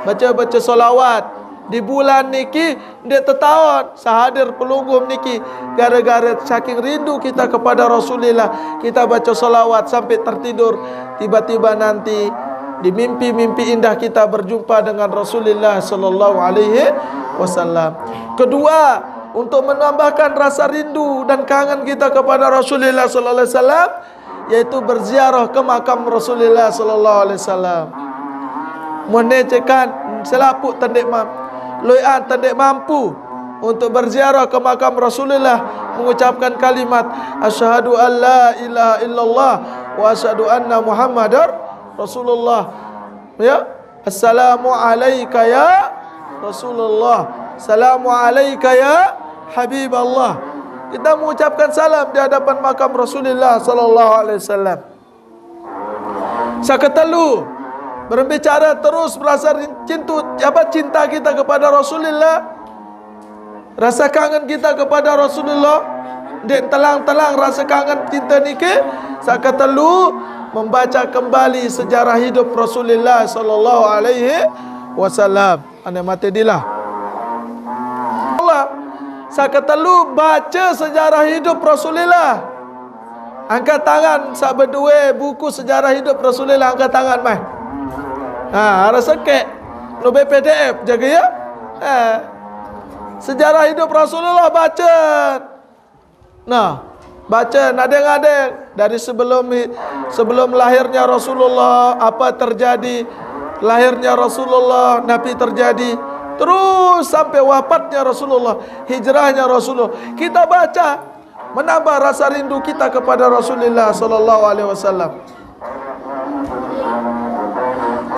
Baca-baca salawat di bulan niki. Ndeq tetaon, sehadir pelungguh niki, gara-gara saking rindu kita kepada Rasulillah, kita baca salawat sampai tertidur. Tiba-tiba nanti di mimpi-mimpi indah kita berjumpa dengan Rasulillah sallallahu alaihi wasallam. Kedua, untuk menambahkan rasa rindu dan kangen kita kepada Rasulillah sallallahu alaihi wasallam, yaitu berziarah ke makam Rasulillah sallallahu alaihi wasallam. Mun necekan selapuq tendeq mam-, lueqan tendeq mampu untuk berziarah ke makam Rasulillah, mengucapkan kalimat, "Asyhadu an la ilaha illallah wa asyhadu anna Muhammadar Rasulullah." Ya. "Assalamu alaika ya Rasulullah. Assalamu alaika ya Habiballah." Kita mengucapkan salam di hadapan makam Rasulullah sallallahu alaihi wasallam. Seketelu, berbicara terus berasa rin-, cintu, apa, cinta kita kepada Rasulullah. Rasa kangen kita kepada Rasulullah, ndeq telang-telang rasa kangen cinta niki, saq ketelu, membaca kembali sejarah hidup Rasulullah sallallahu alaihi wasallam. Ane mate dilah. Saka telu, baca sejarah hidup Rasulillah. Angkat tangan saka bedue buku sejarah hidup Rasulillah, angkat tangan mai. Ha, rasa kek. Nu B P D F jaga ya. Ha. Sejarah hidup Rasulullah baca. Nah, baca nadeng-nadeng dari sebelum hi-, sebelum lahirnya Rasulullah, apa terjadi, lahirnya Rasulullah, Nabi terjadi, terus sampai wafatnya Rasulullah, hijrahnya Rasulullah. Kita baca, menambah rasa rindu kita kepada Rasulullah sallallahu alaihi wasallam.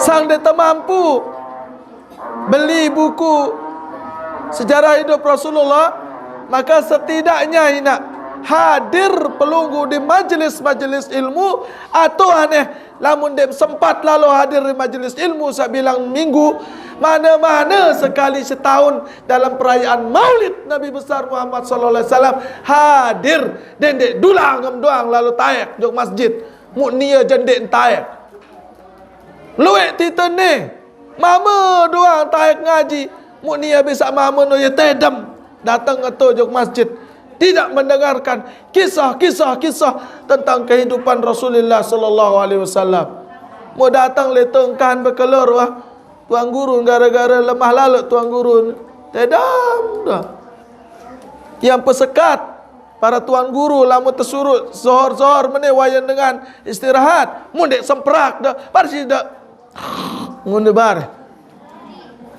Sang de temampu beli buku sejarah hidup Rasulullah, maka setidaknya ina hadir pelunggu di majlis-majlis ilmu atau aneh lamun de sempat lalu hadir di majlis ilmu sabilang minggu, mana-mana sekali setahun dalam perayaan Maulid Nabi besar Muhammad sallallahu alaihi wasallam hadir, dende dulang ngem doang lalu taek jok masjid, muk nia jende taek. Luek tite ne, mama doang taek ngaji, muk nia bisa mama no ye tedem, datang ngeto jok masjid, tidak mendengarkan kisah-kisah kisah tentang kehidupan Rasulullah sallallahu alaihi wasallam. Mau datang le tengkan bekelor wah, tuan guru gara-gara lemah lalu tuan guru tedem dah. Yang pesekat para tuan guru lamun tesurut zohor-zohor mene wayan dengan istirahat, mundek semprak dah, parsi dah. Ngunde bar.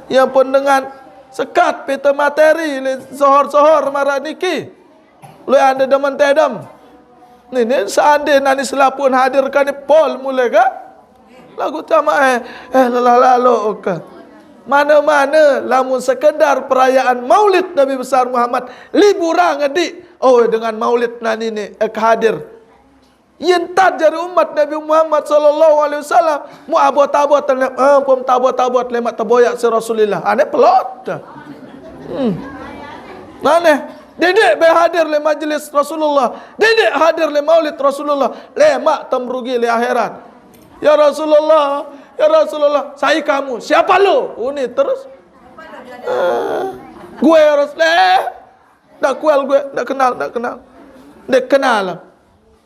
Yang pun dengan sekat pita materi le zohor-zohor mara niki. Lu ande demen tedem. Nini seande nani selapun hadir kani pol mule ka? Lagu tama eh, eh lelah lalu ka. Mana-mana lamun sekedar perayaan Maulid Nabi besar Muhammad, liburan ngedi. Oh, dengan Maulid nani ni eh, hadir. Yentat jari umat Nabi Muhammad sallallahu alaihi wasallam. Mu abot-abot lem, eh, pom tabot-abot lemak teboyak si Rasulillah. Ane pelot. Hmm. Ane, dedek be hadir le majlis Rasulullah. Dedek hadir le maulid Rasulullah. Lemak tem rugi le akhirat. Ya Rasulullah, ya Rasulullah, saya kamu, siapa lo? Uni terus. Eh, gue harus le. Ndak kual gue, ndak kenal, ndak kenal. Ndak kenal.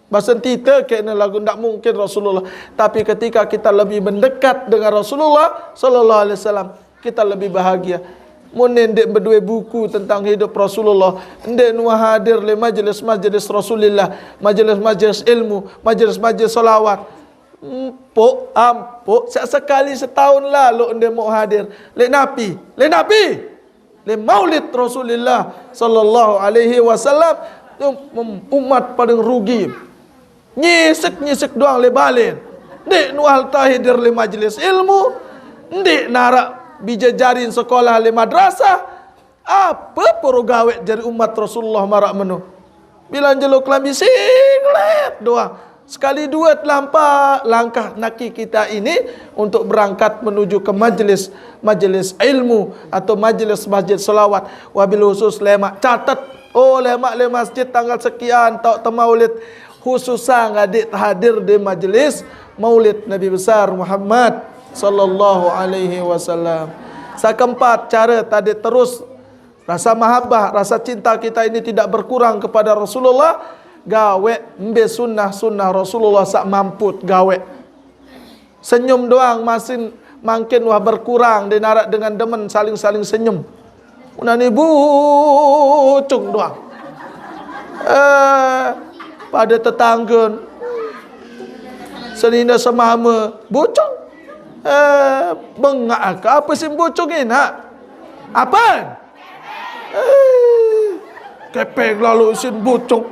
Bahasa kita kena lagu ndak mungkin Rasulullah. Tapi ketika kita lebih mendekat dengan Rasulullah sallallahu alaihi wasallam, kita lebih bahagia. Mun ndeq bedue buku tentang hidup Rasulullah, ndeq nuah hadir le majelis-majelis Rasulillah, majelis-majelis ilmu, majelis-majelis salawat. Empuk, ampuk, saq sekali setahun laloq ndeq mauq hadir. Leq napi? Leq napi? Leq maulid Rasulillah sallallahu alaihi wasallam. Umat paling rugi. Nyisek-nyisek doang leq balen. Ndeq nuah tahidir leq majelis ilmu, ndeq naraq bije jarin sekolah leq madrasah. Ape poro gaweq jari umat Rasulullah maraq meno? Bilang jelo kelambi singlet doang. Sekali due telampak langkah naki kita ini untuk berangkat menuju ke majelis, majelis ilmu atau majelis masjid selawat. Wabil khusus lemaq catet. Oh, lemaq le masjid tanggal sekian tauq temaulid. Khususan adeq hadir di majelis maulid Nabi besar Muhammad sallallahu alaihi wasallam. Saq keempat, care tadi terus rasa mahabbah, rasa cinta kita ini tidak berkurang kepada Rasulullah, gaweq mbe sunnah-sunnah Rasulullah saq mamput gaweq. Senyum doang masin mangkin wah berkurang, ndeq naraq dengan demen saling-saling senyum. Unani bucung doang. Eh, pade tetanggen. Senine semame bucung. Eh, bengaq ke ape sin bucung inaq? Ape? Eh, kepeng lalo sin bucung.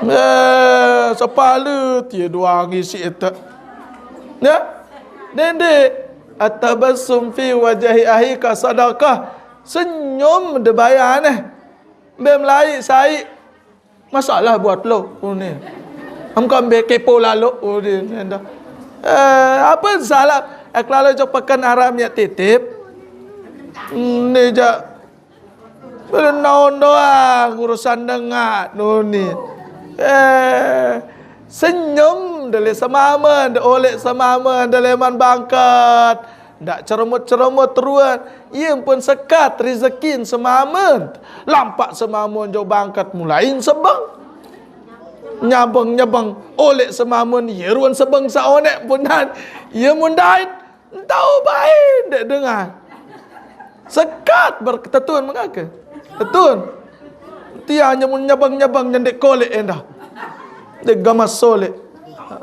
Eh, sepale tie doang isiq eteq. Ya? Ndeq, ndeq. At-tabassum fi wajhi akhika sadaqah. Senyum de bayar neh. Mbe melai sai. Masalah buat lo, uni. Am kambe kepo lalo, uni. Eh, ape salah? Ek lalo jok peken aram ya titip. Ni jaq. Bele naon doang urusan dengan, uni. Eh, senyum dele semame, de olek semame, dele man bangket. Ndak ceremut-ceremut ruan. Ia pun sekat rezekin semamen. Lampak semamen jauh bangkat mulain sebeng. Nyabeng-nyabeng oleh semamen. Ia ruan sebeng saonek punan. Ia mun dait. Entau bain dek dengar. Sekat ber-, tetun mengaka. Tetun. Tiang nyemun nyabeng-nyabeng nyendek kolek endah. Dek gamas solek.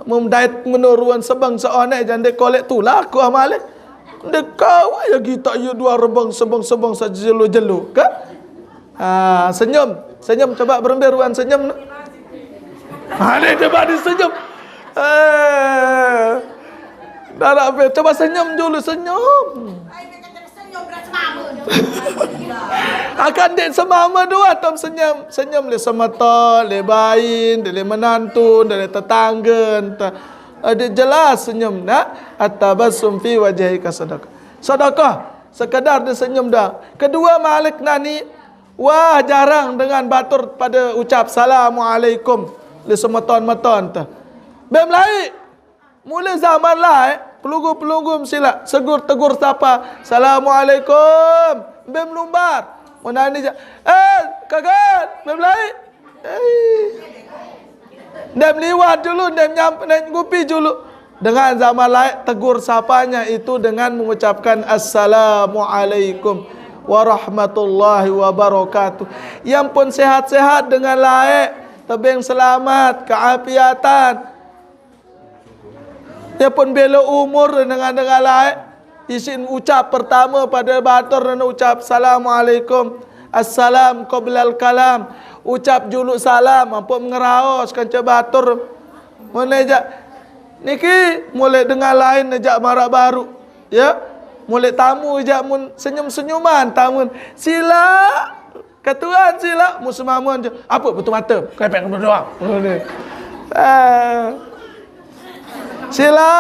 Mun dait menuruan sebeng seonek jandek kolek tulah aku amale. Dek kau ya kita ya dua rebeng sebeng-sebeng saja jelo-jelo, kan? Ah, senyum. Senyum, coba berembe ruan senyum. Ada coba di senyum. Eh. Dah nak be, coba senyum dulu, senyum. Akan dek semama dua tam senyum. Senyum le semata, le bain, le menantu, le tetangga. Ada jelas senyum nak. At-tabassum fi wajhika sadaqah. Sadaqah. Sekadar dia senyum dah. Kedua, malik nani. Wah, jarang dengan batur pada ucap salamualaikum. Le semeton-meton tu. Bem lai. Mula zaman lai, pelunggu-pelunggu sila segur tegur sapa. Assalamualaikum. Bem lumbar. Menani ja. Eh, kagan. Bem lai. Eh. Dem liwat dulu, dem nyampe, dem gupi dulu. Dengan zaman lain, tegur sapanya itu dengan mengucapkan, "Assalamualaikum warahmatullahi wabarakatuh." Yang pun sehat-sehat dengan lain, tebing selamat, keapiatan. Yang pun bela umur dengan-dengan lain, isin ucap pertama pada batur, nana ucap, "Assalamualaikum." Assalam qoblal kalam. Ucap juluk salam, ampun ngeraos kanca batur. Mun ejak niki, mulai dengan lain ejak marak baru. Ya. Mulai tamu ejak mun senyum-senyuman tamun. "Sila. Katuan sila." Mun semamun je. "Apa betul mata? Kepek doang." Ngene. Ah. "Sila."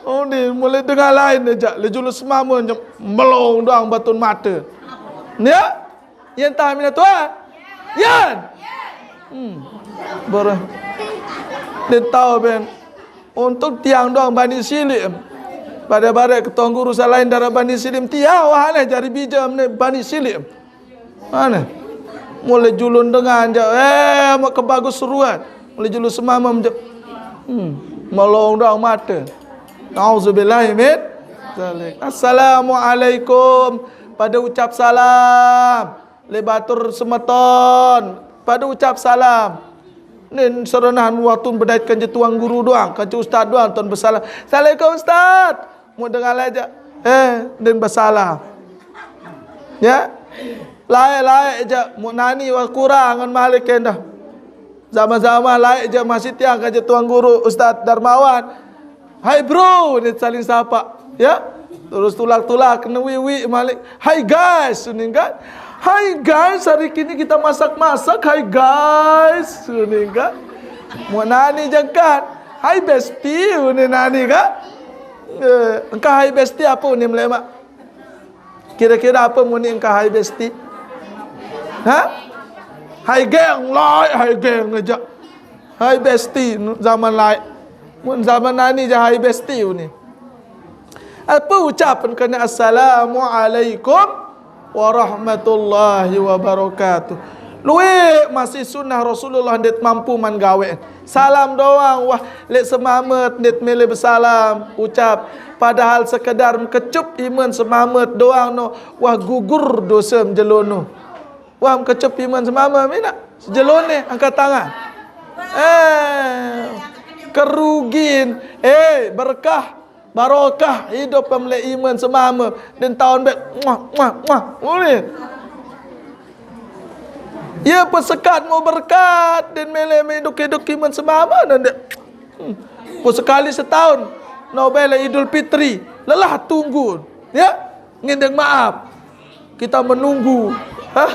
Oh, ni mulai dengan lain ejak. Le juluk semamun je. Melong doang batun mata. Ya. Yang tahu mina tuan? Yan. Hmm. Baru. Dia tahu ben. Untuk tiang doang bani silik. Pada barat ketuan guru salain darah bani silik. Tiang wahana jari bijam ni bani silik. Mana? Mulai julun dengan je. Eh, mak kebagus seruan. Mulai julun semamam je. Hmm. Melong doang mata. Nauzubillahi min zalik. Assalamualaikum. Pada ucap salam. Le batur semeton. Pada ucap salam. Nin serenahan waktu bedait kanca tuan guru doang, kanca ustaz doang, tuan besalam. "Assalamualaikum ustaz." Mau dengar lain je. Eh, nin besalam. Ya. Lain-lain je. Mau nani wah kurang ngan malik endah. Zaman-zaman lain je masih tiang kanca tuan guru Ustaz Darmawan. "Hai bro," ni saling sapa. Ya. Terus tulak-tulak kena wiwi malik. "Hai guys," ni kan. "Hai guys, hari kini kita masak-masak. Hai guys," ni kan. Mau nani jengkat. "Hai bestie," ni nani kan. Eh, engkah hai bestie apa ni melemak? Kira-kira apa muni engkah hai bestie? Ha? Hai geng, lai hai geng aja. Hai bestie zaman lai. Mun zaman nani je hai bestie ni. Apa ucapan kena assalamualaikum warahmatullahi wabarakatuh. Luwih masih sunnah Rasulullah ndet mampu man gawe. Salam doang, wah, lek semamet, nit milih besalam, ucap. Padahal sekedar mengkecup iman semamet doang no, wah, gugur dosa menjelono. Wah, mengkecup iman semamet, mina? Sejelone, angkat tangan. Eh, kerugin. Eh, berkah, barokah, hidup pemle iman semamet. Dan tahun bet, muah, muah, muah. Boleh. Ya, pesekat mau berkat dan mele meduk-eduk iman semama dan dek. Hmm. Pun sekali setahun, Nobel Idul Fitri, lelah tunggu. Ya, ngindeng maaf. Kita menunggu. Hah?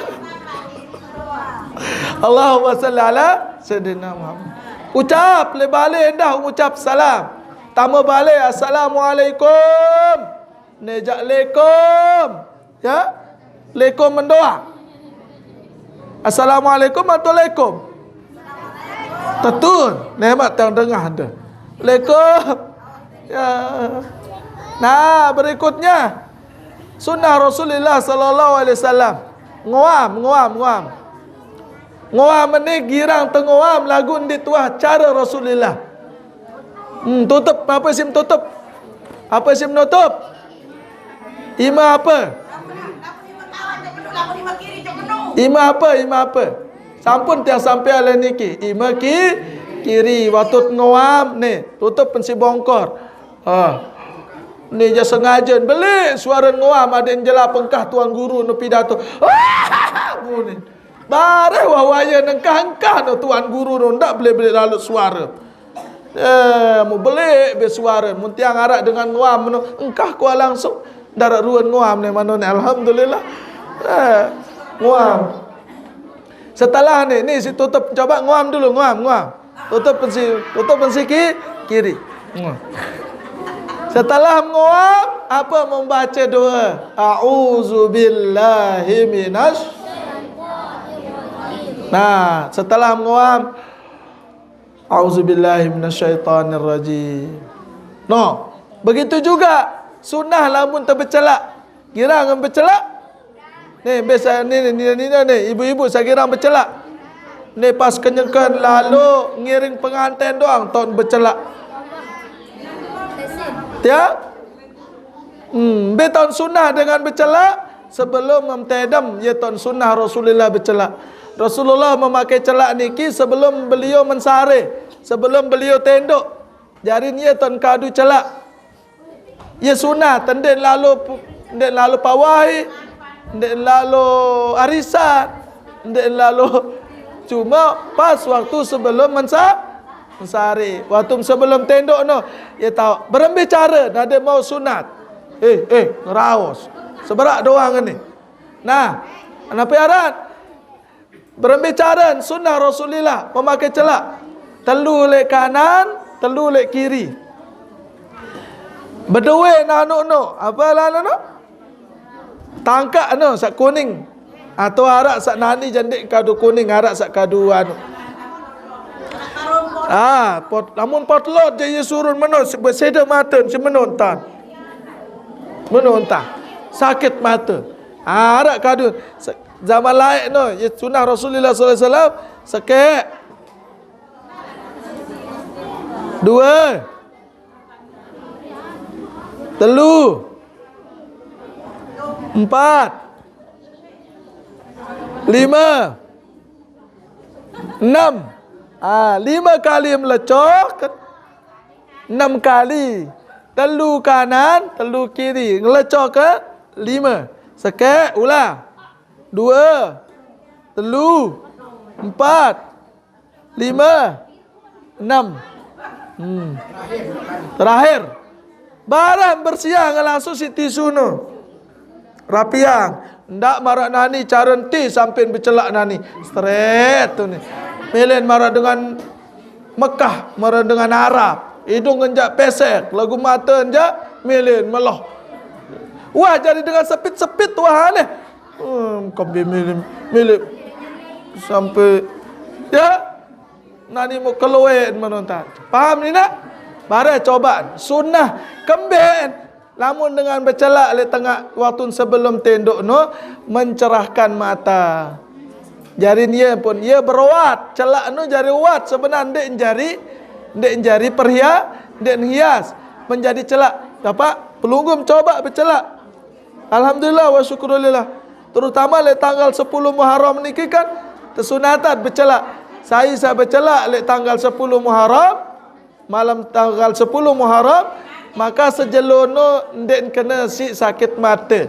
Allahumma salli ala Sayyidina Muhammad. Ucap le balik dah ucap salam. Tama balik, "Assalamualaikum." Nejak lekom. Ya? Lekom mendoa. Assalamualaikum atau lekom? Tetun. Nemat tang dengah anda. Lekom. Ya. Nah, berikutnya sunnah Rasulullah sallallahu alaihi wasallam. Nguam, nguam, nguam. Nguam ni girang tenguam lagu ndi tuah cara Rasulullah. Hmm, tutup, apa sim tutup? Apa sim nutup? Ima apa? Ima apa? Ima apa? Sampun tiang sampai alai niki. Ima ki kiri. Waktu nguam ni, tutup pensi bongkor. Ha. Ni ja sengaja beli suara nguam, ada yang jela pengkah tuan guru nu pidato. Bunyi. Bareh wawaya nengkah-engkah no tuan guru no ndak beli-beli lalu suara. Eh, mu belik be suara. Mun tiang arak dengan nguam no, engkah kua langsung. Darat ruan nguam ni mano ni, alhamdulillah. Eh, nguam. Setelah ni, ni si tutup, coba nguam dulu, nguam, nguam. Tutup pensi, tutup pensi ki, kiri. Nguam. Setelah nguam, apa membaca doa? A'udzubillahi minasy. Nah, setelah nguam, a'udzubillahi minasyaitonirrajim. No, begitu juga sunnah lamun tebecelak. Girang becelak. Ni biasa ni, ni, ni, ni, ni, ibu-ibu sagirang becelak. Ni pas kenyengkan lalu ngiring pengantin doang ton becelak. Tiap Hmm, be taun sunnah dengan becelak sebelum memtedem, ye taun sunnah Rasulullah becelak. Rasulullah memakai celak niki sebelum beliau mensare, sebelum beliau tenduk. Jari ye taun kadu celak. Ye sunnah, tendek lalu pu-, ndek lalu pawai, ndek lalu arisan, ndek lalu cuma pas waktu sebelum mensa-, mensare. Waktu sebelum tenduk no, ye tahu berembe cara nade mau sunat. Eh, eh, ngeraos. Seberak doang ni. Nah, napi aran? Berembe cara sunnah Rasulillah memakai celak. Telu lek kanan, telu lek kiri. Bedue nanu no, apa lah no? Tangkak no, sak kuning. Atau arak sak nani jandek kadu kuning, arak sak kadu anu. Ah, pot, lamun potlot je ye surun meno, se-, beseda mata, si meno tan. Meno tan. Sakit mata. Arak kadu. Se-, zaman laek no, ye sunah Rasulullah sallallahu alaihi wasallam, sekek. Dua. Telu. Empat. Lima. Enam. Ah, lima kali melecok. Enam kali. Telu kanan, telu kiri. Ngelecok ke lima. Sekek, ulah. Dua. Telu. Empat. Lima. Enam. Hmm. Terakhir. Barang bersiang langsung si tisu no. Rapiang. Ndak marak nani cara enti sampai becelak nani. Stret tu ni. Milen marak dengan Mekah, marak dengan Arab. Hidung enjak pesek, lagu mata enjak milen meloh. Wah, jadi dengan sepit-sepit wah aneh. Hmm, kembe milen, milen. Sampai, ya, nani mau keluar menonton. Paham ni nak? Bare coba. Sunnah kembe. Lamun dengan becelak lek tengah waktu sebelum tenduk no mencerahkan mata. Jari ye pun, ye beruat. Celak no jari uat sebenar, ndak jari, ndak jari perhia-, ndak hias. Menjadi celak. Dapat pelunggum coba becelak. Alhamdulillah wa syukrulillah. Terutama lek tanggal sepuluh Muharram niki kan tesunatan becelak. Saya sa becelak lek tanggal sepuluh Muharram, malam tanggal sepuluh Muharram, maka sejelo no ndak kena si sakit mata.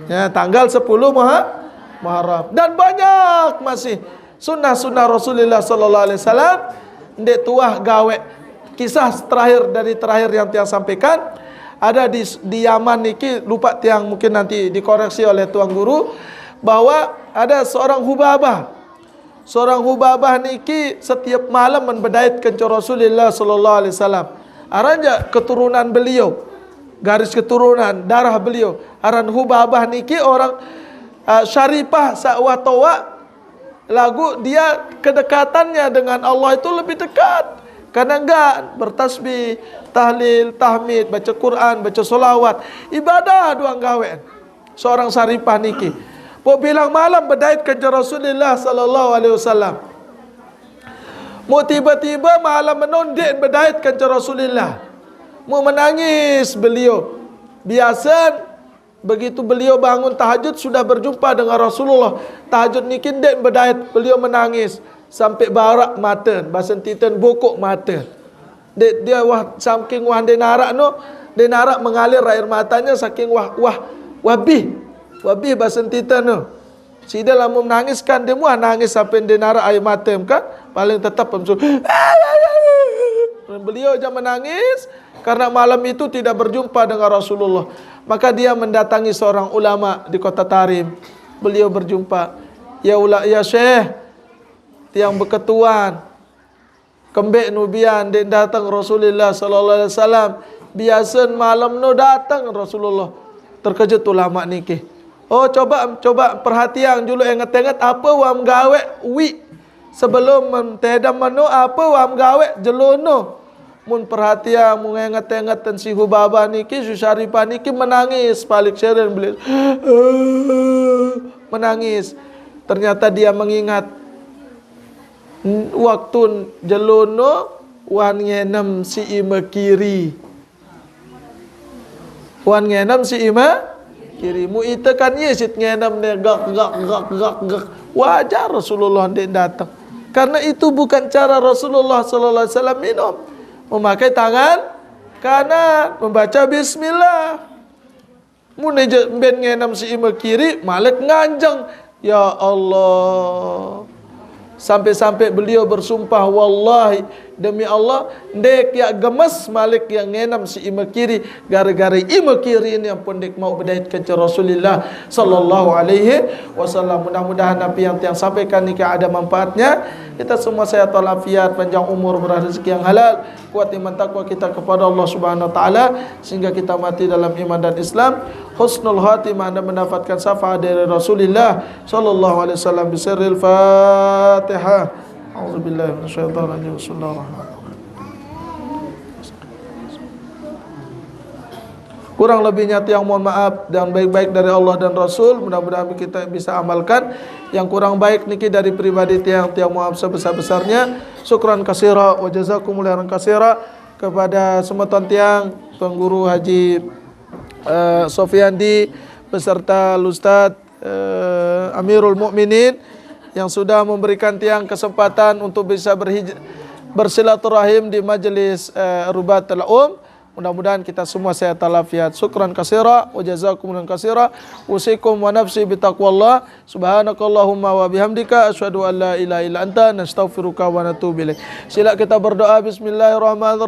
Ya, tanggal sepuluh Muha-, Muharram. Dan banyak masih sunnah-sunnah Rasulullah sallallahu alaihi wasallam ndak tuah gawe. Kisah terakhir dari terakhir yang tiang sampaikan, ada di, di Yaman niki, lupa tiang, mungkin nanti dikoreksi oleh tuan guru, bahwa ada seorang Hubabah. Seorang Hubabah niki setiap malam membedait kenco Rasulullah sallallahu alaihi wasallam. Aran ja keturunan beliau, garis keturunan darah beliau. Aran Hubabah niki orang, uh, syarifah sak watoa, lagu dia kedekatannya dengan Allah itu lebih dekat. Kadang enggak bertasbih, tahlil, tahmid, baca Quran, baca solawat. Ibadah doang gawe. Seorang Syarifah niki. Pok bilang malam bedait kanca Rasulillah sallallahu alaihi wasallam. Mu tiba-tiba malam meno ndeq bedait kanca Rasulillah. Mu menangis beliau. Biasen, begitu beliau bangun tahajud, sudah berjumpa dengan Rasulullah. Tahajud niki ndeq bedait, beliau menangis sampai barak mate, bahasa titen bokok mate. Ndeq, dia wah, saking wah ndeq narak no, ndeq narak mengalir air matanya saking wah, wah, wah bih. Wah bih bahasa titen no. Side lamun menangis kan, dia muah nangis sampai ndeq narak air mate kan, paling tetap langsung. Beliau aja menangis karena malam itu tidak berjumpa dengan Rasulullah. Maka dia mendatangi seorang ulama di kota Tarim. Beliau berjumpa, "Ya ula-, ya Syekh, tiang beketuan, kembeq nu bian ndeq dateng Rasulillah sallallahu alaihi wasallam. Biasen malam no dateng Rasulullah." Terkejut ulama niki. "Oh, coba, coba perhatian julu, enget-enget apa wam gawe wi sebelum tedem meno, apa wam gawe jelo no." Mun perhatian, mun enget-enget ten si Hubabah niki, si Syarifah niki menangis, palik seren beliau. Menangis. Ternyata dia mengingat, waktu jelo no wan ngenem si ime kiri. Wan ngenem si ime kiri. Mu ite kan ye sit ngenem ne gak, gak, gak, gak, gak. Wajar Rasulullah ndeq dateng. Karena itu bukan cara Rasulullah sallallahu alaihi wasallam minum. Memakai tangan kanan, membaca bismillah. Mun eje mben ngenem si ime kiri, malik nganjeng. Ya Allah. Sampai-sampai beliau bersumpah, "Wallahi, demi Allah, ndeq yaq gemes malik yaq ngenem si ime kiri, gara-gara ime kiri ini ampun ndeq mau bedait kance Rasulillah sallallahu alaihi wasallam." Mudah-mudahan apa yang tiang sampaikan niki ada manfaatnya. Kita semua sehat walafiat, panjang umur, murah rezeki yang halal, kuat iman takwa kita kepada Allah Subhanahu wa Ta'ala, sehingga kita mati dalam iman dan Islam, husnul khatimah, dan mendapatkan syafaat dari Rasulillah sallallahu alaihi wasallam. Bisirril Fatihah. A'udzubillahi minasyaitonir rajim. Bismillahirrahmanirrahim. Kurang lebihnya tiang mohon maaf, dan baik-baik dari Allah dan Rasul. Mudah-mudahan kita bisa amalkan. Yang kurang baik niki dari pribadi tiang, tiang mohon maaf sebesar-besarnya. Syukran kasira wa jazakumullahu khairan kasira kepada semeton tiang, Tuan Guru Haji, eh, Sofiandi, beserta Ustaz, eh, Amirul Mukminin, yang sudah memberikan tiang kesempatan untuk bisa berhij-, bersilaturahim di majelis, eh, Rubatul Um. Mudah-mudahan kita semua sehat walafiat. Syukran kasira wa jazakumullahu kasira. Usikum wa nafsi bitaqwallah. Subhanakallahumma wa bihamdika, asyhadu an la ilaha illa anta, nastaghfiruka wa natubu ilaik. Sila kita berdoa. Bismillahirrahmanirrahim.